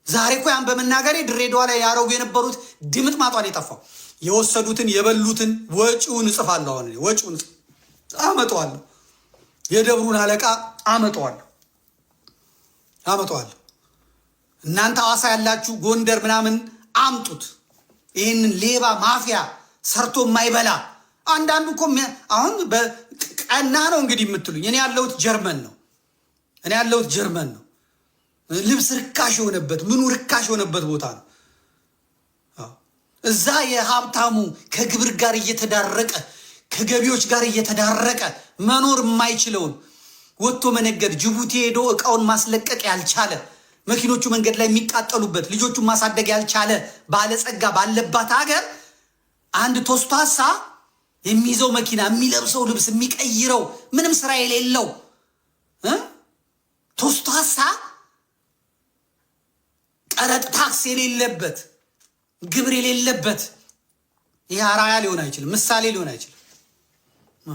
ዛሬ እኮ ያን በመናገሬ ድሬዳዋ ላይ ያረጉ የነበሩት ድምጥ ማጧን የጠፋው የወሰዱትን የበሉትን ወጪውን እጽፋለሁ። አሁን ወጪውን አመጣዋለሁ። የደብሩን አለቃ አመጣዋለሁ አመጣዋለሁ። እናንተ ሐዋሳ ያላችሁ ጎንደር ምናምን አምጡት። ይህንን ሌባ ማፊያ ሰርቶ የማይበላ አንዳንዱ እኮ አሁን ቀና ነው እንግዲህ የምትሉኝ። እኔ ያለሁት ጀርመን ነው። እኔ ያለሁት ጀርመን ነው። ልብስ ርካሽ የሆነበት ምኑ ርካሽ የሆነበት ቦታ ነው። እዛ የሀብታሙ ከግብር ጋር እየተዳረቀ ከገቢዎች ጋር እየተዳረቀ መኖር የማይችለውን ወጥቶ መነገድ ጅቡቲ ሄዶ እቃውን ማስለቀቅ ያልቻለ መኪኖቹ መንገድ ላይ የሚቃጠሉበት ልጆቹን ማሳደግ ያልቻለ ባለጸጋ ባለባት ሀገር አንድ ቶስቷሳ የሚይዘው መኪና የሚለብሰው ልብስ የሚቀይረው ምንም ስራ የሌለው ቶስቷሳ ቀረጥ ታክስ የሌለበት ግብር የሌለበት ይህ አርአያ ሊሆን አይችልም፣ ምሳሌ ሊሆን አይችልም።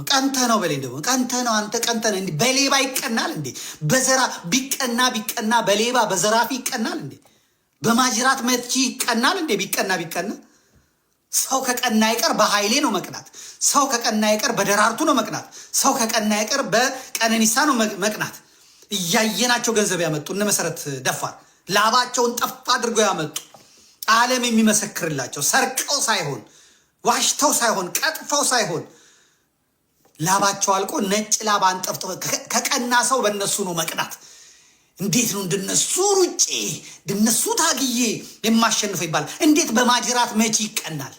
ቀንተ ነው በሌ ደግሞ ቀንተ ነው አንተ ቀንተ ነው። በሌባ ይቀናል እንዴ? በዘራ ቢቀና ቢቀና በሌባ በዘራፊ ይቀናል እንዴ? በማጅራት መቺ ይቀናል እንዴ? ቢቀና ቢቀና ሰው ከቀና ይቀር በኃይሌ ነው መቅናት። ሰው ከቀና ይቀር በደራርቱ ነው መቅናት። ሰው ከቀና ይቀር በቀነኒሳ ነው መቅናት። እያየናቸው ገንዘብ ያመጡ እነ መሰረት ደፋር ላባቸውን ጠፍ አድርገው ያመጡ ዓለም የሚመሰክርላቸው ሰርቀው ሳይሆን ዋሽተው ሳይሆን ቀጥፈው ሳይሆን ላባቸው አልቆ ነጭ ላባ አንጠፍጥፈው ከቀና ሰው በእነሱ ነው መቅናት። እንዴት ነው እንደነሱ ሩጬ እንደነሱ ታግዬ የማሸንፈው ይባላል። እንዴት በማጅራት መቺ ይቀናል?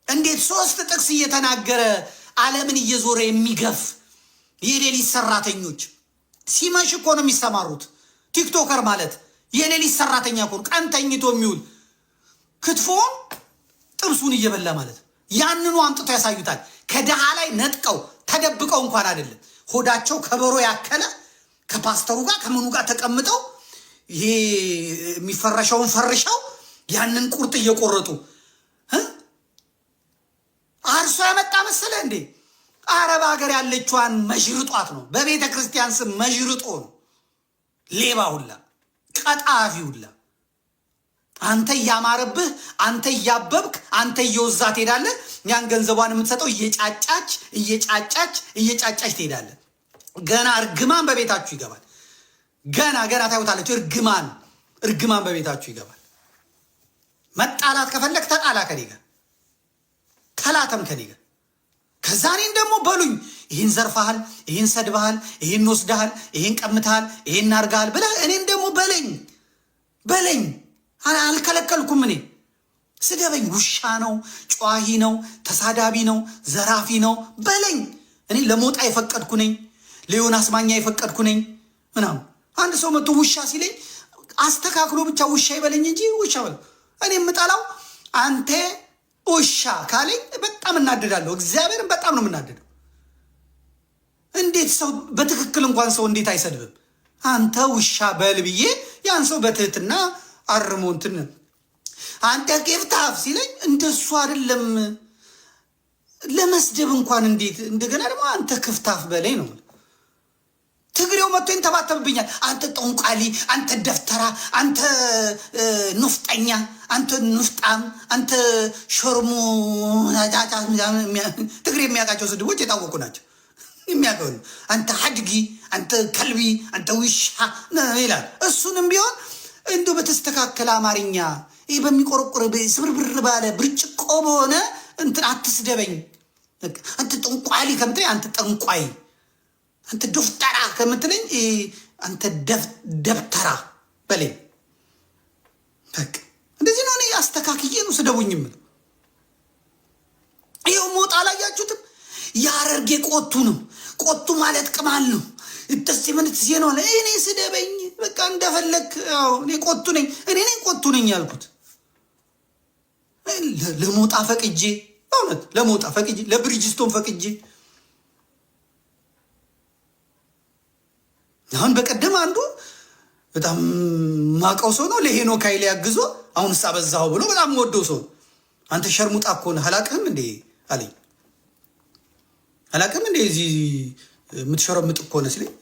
እንዴት ሶስት ጥቅስ እየተናገረ ዓለምን እየዞረ የሚገፍ የሌሊት ሰራተኞች ሲመሽ እኮ ነው የሚሰማሩት። TikToker ማለት የሌሊት ሰራተኛ እኮ ነው። ቀን ተኝቶ የሚውል ክትፎን ጥብሱን እየበላ ማለት ያንኑ አምጥቶ ያሳዩታል። ከድሃ ላይ ነጥቀው ተደብቀው እንኳን አይደለም ሆዳቸው ከበሮ ያከለ ከፓስተሩ ጋር ከምኑ ጋር ተቀምጠው ይሄ የሚፈረሸውን ፈርሸው ያንን ቁርጥ እየቆረጡ አርሶ ያመጣ መሰለ እንዴ? አረብ ሀገር ያለችዋን መዥርጧት ነው። በቤተ ክርስቲያን ስም መዥርጦ ነው። ሌባ ሁላ ቀጣፊ ሁላ አንተ እያማረብህ፣ አንተ እያበብክ፣ አንተ እየወዛ ትሄዳለህ። ያን ገንዘቧን የምትሰጠው እየጫጫች እየጫጫች እየጫጫች ትሄዳለህ። ገና እርግማን በቤታችሁ ይገባል። ገና ገና ታዩታለች። እርግማን እርግማን በቤታችሁ ይገባል። መጣላት ከፈለግ ተጣላ ከኔ ጋር ተላተም ከኔ ጋር። ከዛ እኔን ደግሞ በሉኝ፣ ይህን ዘርፈሃል፣ ይህን ሰድበሃል፣ ይህን ወስደሃል፣ ይህን ቀምተሃል፣ ይህን አርገሃል ብለህ እኔን ደግሞ በለኝ በለኝ። አልከለከልኩም። እኔ ስደበኝ። ውሻ ነው፣ ጨዋሂ ነው፣ ተሳዳቢ ነው፣ ዘራፊ ነው በለኝ። እኔ ለሞጣ የፈቀድኩ ነኝ፣ ለዮናስ ማኛ የፈቀድኩ ነኝ ምናምን። አንድ ሰው መጥቶ ውሻ ሲለኝ አስተካክሎ ብቻ ውሻ ይበለኝ እንጂ ውሻ በለ። እኔ የምጠላው አንተ ውሻ ካለኝ በጣም እናደዳለሁ። እግዚአብሔርን በጣም ነው የምናደደው። እንዴት ሰው በትክክል እንኳን ሰው እንዴት አይሰድብም? አንተ ውሻ በል ብዬ ያን ሰው በትህትና አርሞ እንትን አንተ ጌፍታፍ ሲለኝ እንደሱ አይደለም ለመስደብ እንኳን እንዴት እንደገና ደግሞ አንተ ክፍታፍ በላይ ነው። ትግሬው መጥቶ ይንተባተብብኛል። አንተ ጠንቋሊ፣ አንተ ደፍተራ፣ አንተ ኑፍጠኛ፣ አንተ ኑፍጣም፣ አንተ ሾርሙ። ትግሬ የሚያውቃቸው ስድቦች የታወቁ ናቸው። የሚያውቀው አንተ ሀድጊ፣ አንተ ከልቢ፣ አንተ ውሻ ይላል። እሱንም ቢሆን እንዲሁ በተስተካከለ አማርኛ ይህ በሚቆረቆረ ስብርብር ባለ ብርጭቆ በሆነ እንትን አትስደበኝ። አንተ ጠንቋሊ ከምትለኝ አንተ ጠንቋይ፣ አንተ ዶፍተራ ከምትለኝ አንተ ደብተራ በለኝ። በቃ እንደዚህ ነው። እኔ አስተካክዬ ነው ስደቡኝ የምለው። ይኸው ሞጣ አላያችሁትም? የሐረርጌ ቆቱ ነው። ቆቱ ማለት ቅማል ነው። ደስ ምን ነው። እኔ ስደበኝ በቃ እንደፈለግ። እኔ ቆቱ ነኝ፣ እኔ ነኝ ቆቱ ነኝ ያልኩት። ለሞጣ ፈቅጄ፣ እውነት ለሞጣ ፈቅጄ፣ ለብሪጅስቶን ፈቅጄ። አሁን በቀደም አንዱ በጣም ማቀው ሰው ነው ለሄኖክ ኃይሌ ያግዞ አሁን እሳ በዛኸው ብሎ በጣም ወደው ሰው አንተ ሸርሙጣ እኮ ነህ አላቅህም እንዴ አለኝ። አላቅህም እንዴ እዚህ የምትሸረምጥ እኮ ነህ ሲለኝ፣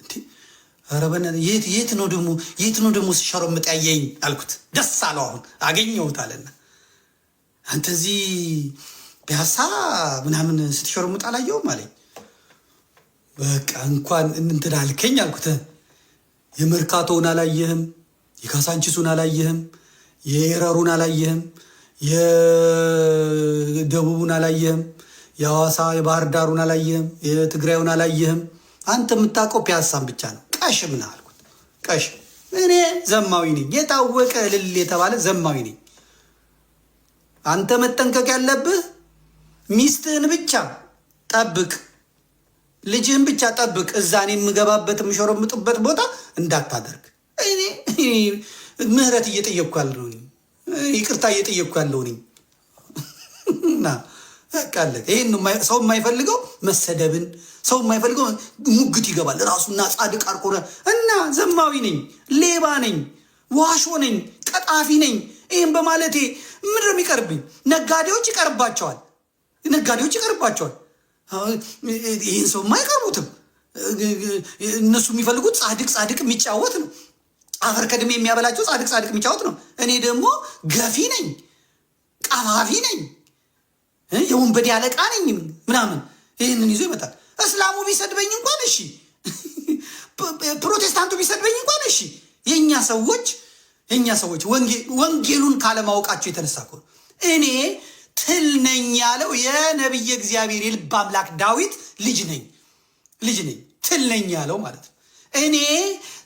ኧረ በእናትህ የት ነው ደግሞ የት ነው ደግሞ ስሸረምጥ ያየኝ አልኩት። ደስ አለው አሁን አገኘሁት አለና አንተ እዚህ ፒያሳ ምናምን ስትሸረምጥ አላየሁም አለኝ። በቃ እንኳን እንትን አልከኝ አልኩት። የመርካቶውን አላየህም፣ የካሳንቺሱን አላየህም፣ የኤረሩን አላየህም፣ የደቡቡን አላየህም፣ የሐዋሳ የባህር ዳሩን አላየህም፣ የትግራዩን አላየህም። አንተ የምታውቀው ፒያሳን ብቻ ነው። ቀሽም ነህ አልኩት። ቀሽም እኔ ዘማዊ ነኝ፣ የታወቀ እልል የተባለ ዘማዊ ነኝ። አንተ መጠንቀቅ ያለብህ ሚስትህን ብቻ ጠብቅ፣ ልጅህን ብቻ ጠብቅ። እዛ እኔ የምገባበት የምሸረምጥበት ቦታ እንዳታደርግ። እኔ ምህረት እየጠየቅኩ ያለው ነኝ፣ ይቅርታ እየጠየቅኩ ያለው ነኝ። እና በቃ አለቀ። ይሄን ነው ሰው የማይፈልገው መሰደብን፣ ሰው የማይፈልገው ሙግት ይገባል ራሱና ጻድቅ አርኮ እና ዘማዊ ነኝ፣ ሌባ ነኝ፣ ዋሾ ነኝ፣ ቀጣፊ ነኝ። ይህም በማለቴ ምንድን ነው የሚቀርብኝ? ነጋዴዎች ይቀርባቸዋል፣ ነጋዴዎች ይቀርባቸዋል። ይህን ሰው አይቀርቡትም። እነሱ የሚፈልጉት ጻድቅ ጻድቅ የሚጫወት ነው። አፈር ከድሜ የሚያበላቸው ጻድቅ ጻድቅ የሚጫወት ነው። እኔ ደግሞ ገፊ ነኝ፣ ቀፋፊ ነኝ፣ የወንበዴ አለቃ ነኝ ምናምን ይህንን ይዞ ይመጣል። እስላሙ ቢሰድበኝ እንኳን እሺ፣ ፕሮቴስታንቱ ቢሰድበኝ እንኳን እሺ። የእኛ ሰዎች ወንጌሉን ካለማወቃቸው የተነሳ እኮ እኔ ትል ነኝ ያለው የነቢየ እግዚአብሔር የልብ አምላክ ዳዊት ልጅ ነኝ፣ ልጅ ነኝ፣ ትል ነኝ ያለው ማለት ነው። እኔ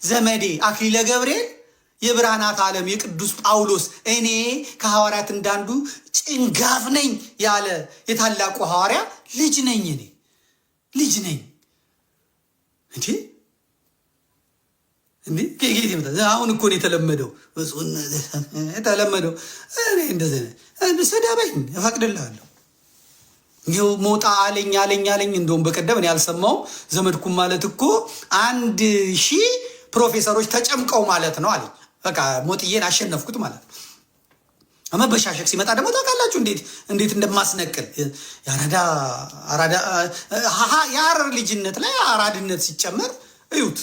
ዘመዴ አክሊለ ገብርኤል የብርሃናት ዓለም የቅዱስ ጳውሎስ፣ እኔ ከሐዋርያት እንዳንዱ ጭንጋፍ ነኝ ያለ የታላቁ ሐዋርያ ልጅ ነኝ። እኔ ልጅ ነኝ። እንዴ እንዴ ከየት ይመጣል? አሁን እኮ ነው የተለመደው የተለመደው። እኔ እንደዚህ ስደበኝ እፈቅድልሃለሁ። ይኸው ሞጣ አለኝ አለኝ አለኝ። እንደውም በቀደም እኔ ያልሰማውም ዘመድኩን ማለት እኮ 1000 ፕሮፌሰሮች ተጨምቀው ማለት ነው አለኝ። በቃ ሞጥዬን አሸነፍኩት ማለት ነው። መበሻሸቅ ሲመጣ ደግሞ ታውቃላችሁ እንዴት እንዴት እንደማስነቅል። የአራዳ አራዳ የሐረር ልጅነት ላይ አራድነት ሲጨመር እዩት፣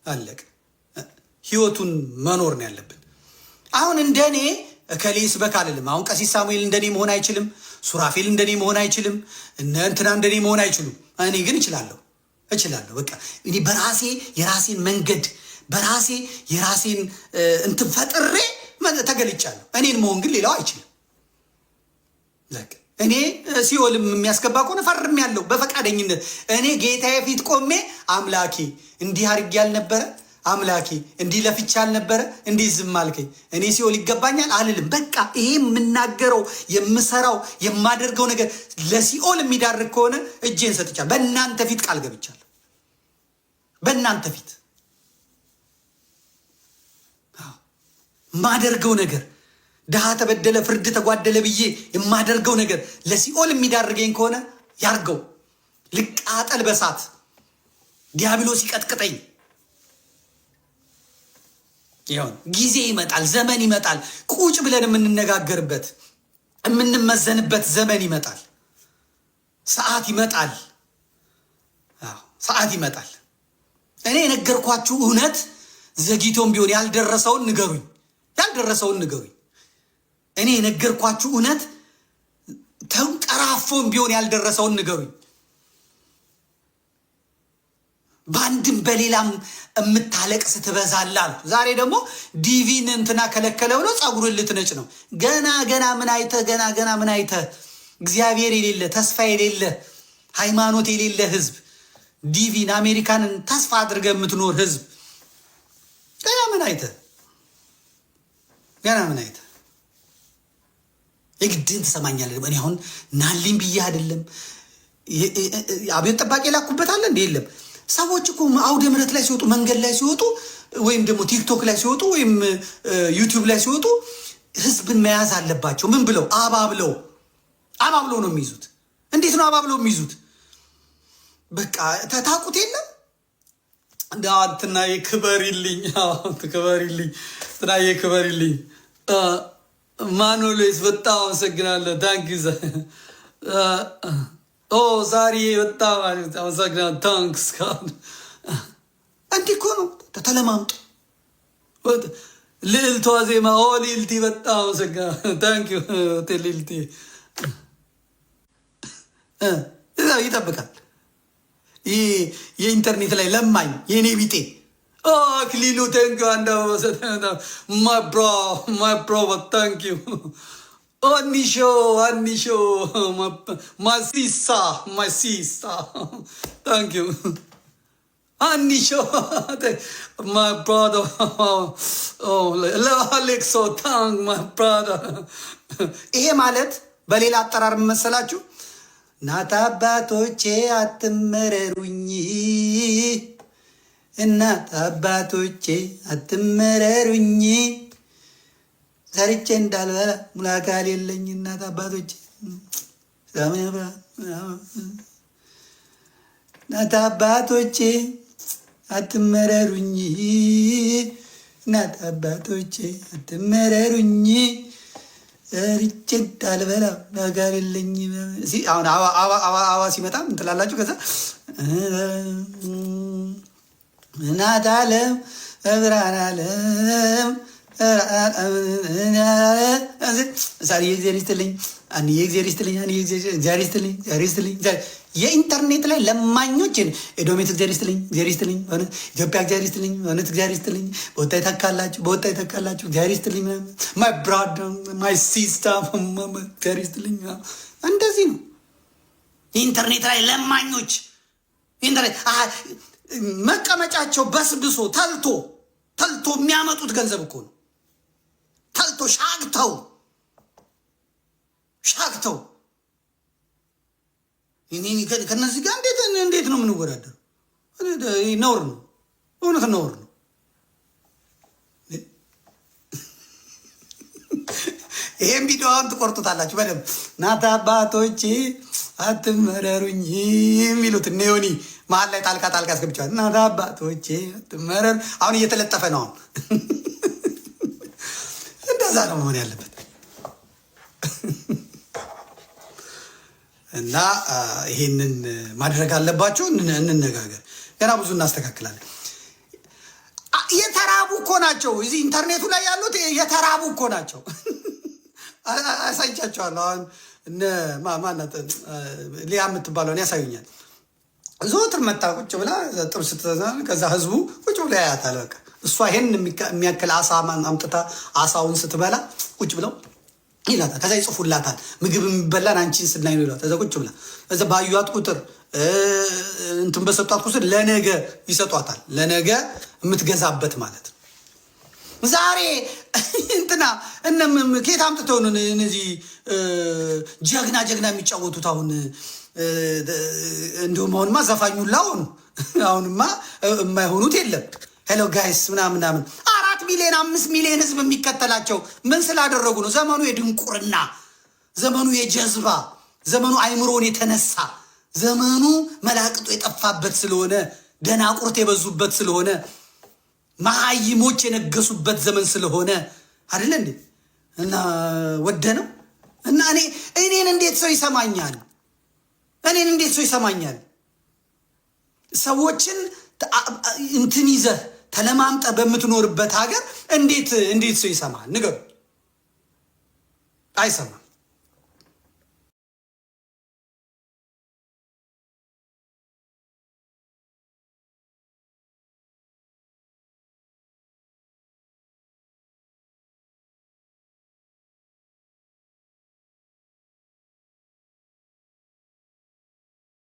አለቀ። ህይወቱን መኖር ነው ያለብን። አሁን እንደኔ እከሌ ስበክ አልልም። አሁን ቀሲስ ሳሙኤል እንደኔ መሆን አይችልም። ሱራፌል እንደኔ መሆን አይችልም። እነ እንትና እንደኔ መሆን አይችሉም። እኔ ግን እችላለሁ፣ እችላለሁ። በቃ እኔ በራሴ የራሴን መንገድ፣ በራሴ የራሴን እንትን ፈጥሬ ተገልጫለሁ። እኔን መሆን ግን ሌላው አይችልም። እኔ ሲኦልም የሚያስገባ ከሆነ ፈርሜያለሁ በፈቃደኝነት። እኔ ጌታዬ ፊት ቆሜ አምላኬ እንዲህ አድርጌ አልነበረ፣ አምላኬ እንዲህ ለፍቼ አልነበረ፣ እንዲህ ዝም አልከኝ፣ እኔ ሲኦል ይገባኛል አልልም። በቃ ይሄ የምናገረው፣ የምሰራው፣ የማደርገው ነገር ለሲኦል የሚዳርግ ከሆነ እጄን ሰጥቻለሁ። በእናንተ ፊት ቃል ገብቻለሁ። በእናንተ ፊት የማደርገው ነገር፣ ድሃ ተበደለ፣ ፍርድ ተጓደለ ብዬ የማደርገው ነገር ለሲኦል የሚዳርገኝ ከሆነ ያርገው። ልቃጠል በሳት፣ ዲያብሎስ ይቀጥቅጠኝ። ይሁን። ጊዜ ይመጣል፣ ዘመን ይመጣል። ቁጭ ብለን የምንነጋገርበት፣ የምንመዘንበት ዘመን ይመጣል። ሰዓት ይመጣል። ሰዓት ይመጣል። እኔ የነገርኳችሁ እውነት ዘግይቶም ቢሆን ያልደረሰውን ንገሩኝ፣ ያልደረሰውን ንገሩኝ። እኔ የነገርኳችሁ እውነት ተንቀራፎም ቢሆን ያልደረሰውን ንገሩኝ። በአንድም በሌላም የምታለቅስ ትበዛላል። ዛሬ ደግሞ ዲቪን እንትና ከለከለ ብሎ ፀጉርን ልትነጭ ነው። ገና ገና ምን አይተ፣ ገና ገና ምን አይተ፣ እግዚአብሔር የሌለ፣ ተስፋ የሌለ፣ ሃይማኖት የሌለ ህዝብ፣ ዲቪን አሜሪካንን ተስፋ አድርገህ የምትኖር ህዝብ ገና ምን አይተ፣ ገና ምን አይተ። የግድን ትሰማኛለህ። እኔ አሁን ናልኝ ብዬ አይደለም። አብዮት ጠባቂ የላኩበት አለ እንደ የለም። ሰዎች እኮ አውደ ምሕረት ላይ ሲወጡ፣ መንገድ ላይ ሲወጡ፣ ወይም ደግሞ ቲክቶክ ላይ ሲወጡ፣ ወይም ዩቲዩብ ላይ ሲወጡ ህዝብን መያዝ አለባቸው። ምን ብለው? አባብለው፣ አባብለው ነው የሚይዙት። እንዴት ነው አባብለው የሚይዙት? በቃ ታውቁት የለም። እንትናዬ ክበሪልኝ፣ ክበሪልኝ፣ እንትናዬ ክበሪልኝ። ማኖሌስ በጣም አመሰግናለሁ። Thank you። ኦ ዛሬ በጣም አመሰግናለሁ። Thanks። እንዲህ እኮ ነው ተለማምጡ። ልዕልቷ ዜማ፣ ኦ ሊልቲ በጣም አመሰግናለሁ። Thank you ሊልቲ። ይጠብቃል። ይህ የኢንተርኔት ላይ ለማኝ የኔ ቢጤ አክሊሉ thank you። አንድ my bro, my bro, thank you። አኒሾ፣ አኒሾ፣ my sister, my sister, thank you። አኒሾ my brother፣ አሌክሶ thank my brother። ይሄ ማለት በሌላ አጠራር መሰላችሁ? እናት አባቶቼ አትመረሩኝ፣ እናት አባቶቼ አትመረሩኝ፣ ሰርቼ እንዳልበላ ሙሉ አካል የለኝ። እናት አባቶቼ፣ እናት አባቶቼ አትመረሩኝ፣ እናት አባቶቼ አትመረሩኝ፣ ሰርቼ እንዳልበላ ነገር የለኝም። አሁን አዋ ሲመጣ ምን ትላላችሁ? ከዛ እናት አለም ብርሃን አለም ሳርዬ እግዚአብሔር ይስጥልኝ፣ አንዬ እግዚአብሔር ይስጥልኝ፣ አንዬ እግዚአብሔር ይስጥልኝ፣ እግዚአብሔር ይስጥልኝ። የኢንተርኔት ላይ ለማኞች ኤዶሜት እግዚአብሔር ይስጥልኝ፣ እግዚአብሔር ይስጥልኝ፣ ኢትዮጵያ እግዚአብሔር ይስጥልኝ፣ እውነት እግዚአብሔር ይስጥልኝ፣ በወጣ ይተካላችሁ፣ በወጣ ይተካላችሁ፣ እግዚአብሔር ይስጥልኝ፣ my brother, my sister፣ እግዚአብሔር ይስጥልኝ። እንደዚህ ነው ኢንተርኔት ላይ ለማኞች። ኢንተርኔት መቀመጫቸው በስብሶ ተልቶ ተልቶ የሚያመጡት ገንዘብ እኮ ነው። ተልቶ ሻግተው ሻግተው ከነዚህ ጋር እንዴት ነው የምንወዳደረው? ነውር ነው፣ እውነት ነውር ነው። ይሄን ቪዲዮ አሁን ትቆርጡታላችሁ በደንብ። ናት አባቶቼ አትመረሩኝ የሚሉት እነ ዮኒ መሀል ላይ ጣልቃ ጣልቃ አስገብቸዋል። እናት አባቶቼ አትመረሩ አሁን እየተለጠፈ ነው። አሁን እንደዛ ነው መሆን ያለበት። እና ይሄንን ማድረግ አለባቸው። እንነጋገር፣ ገና ብዙ እናስተካክላለን። የተራቡ እኮ ናቸው። እዚህ ኢንተርኔቱ ላይ ያሉት የተራቡ እኮ ናቸው። አሳይቻቸዋለሁ። አሁን እነ ማናት ሊያ የምትባለውን ያሳዩኛል። ዘወትር መታ ቁጭ ብላ ጥብስ ስትዘና ከዛ ህዝቡ ቁጭ ብሎ ያያታል። በቃ እሷ ይሄን የሚያክል አሳ አምጥታ አሳውን ስትበላ ቁጭ ብለው ይላታል። ከዛ ይጽፉላታል። ምግብ የሚበላን አንቺን ስናይ ነው ይሏታል። ከዛ ቁጭ ብላ ከዛ ባዩዋት ቁጥር እንትን በሰጧት ቁጥር ለነገ ይሰጧታል። ለነገ የምትገዛበት ማለት ነው። ዛሬ እንትና እነ ከየት አምጥተው ነው እነዚህ ጀግና ጀግና የሚጫወቱት? አሁን እንዲሁም አሁንማ ዘፋኙላ ሆኑ። አሁንማ የማይሆኑት የለም። Hello guys ምናምን ምናምን 4 ሚሊዮን 5 ሚሊዮን ህዝብ የሚከተላቸው ምን ስላደረጉ ነው? ዘመኑ የድንቁርና ዘመኑ፣ የጀዝባ ዘመኑ፣ አይምሮን የተነሳ ዘመኑ፣ መላቅጡ የጠፋበት ስለሆነ፣ ደናቁርት የበዙበት ስለሆነ፣ መሀይሞች የነገሱበት ዘመን ስለሆነ አይደለ እንዴ? እና ወደ ነው እና እኔን እንዴት ሰው ይሰማኛል? እኔን እንዴት ሰው ይሰማኛል? ሰዎችን እንትን ይዘህ ተለማምጠህ በምትኖርበት ሀገር እንዴት ሰው ይሰማል? ንገሩ። አይሰማም።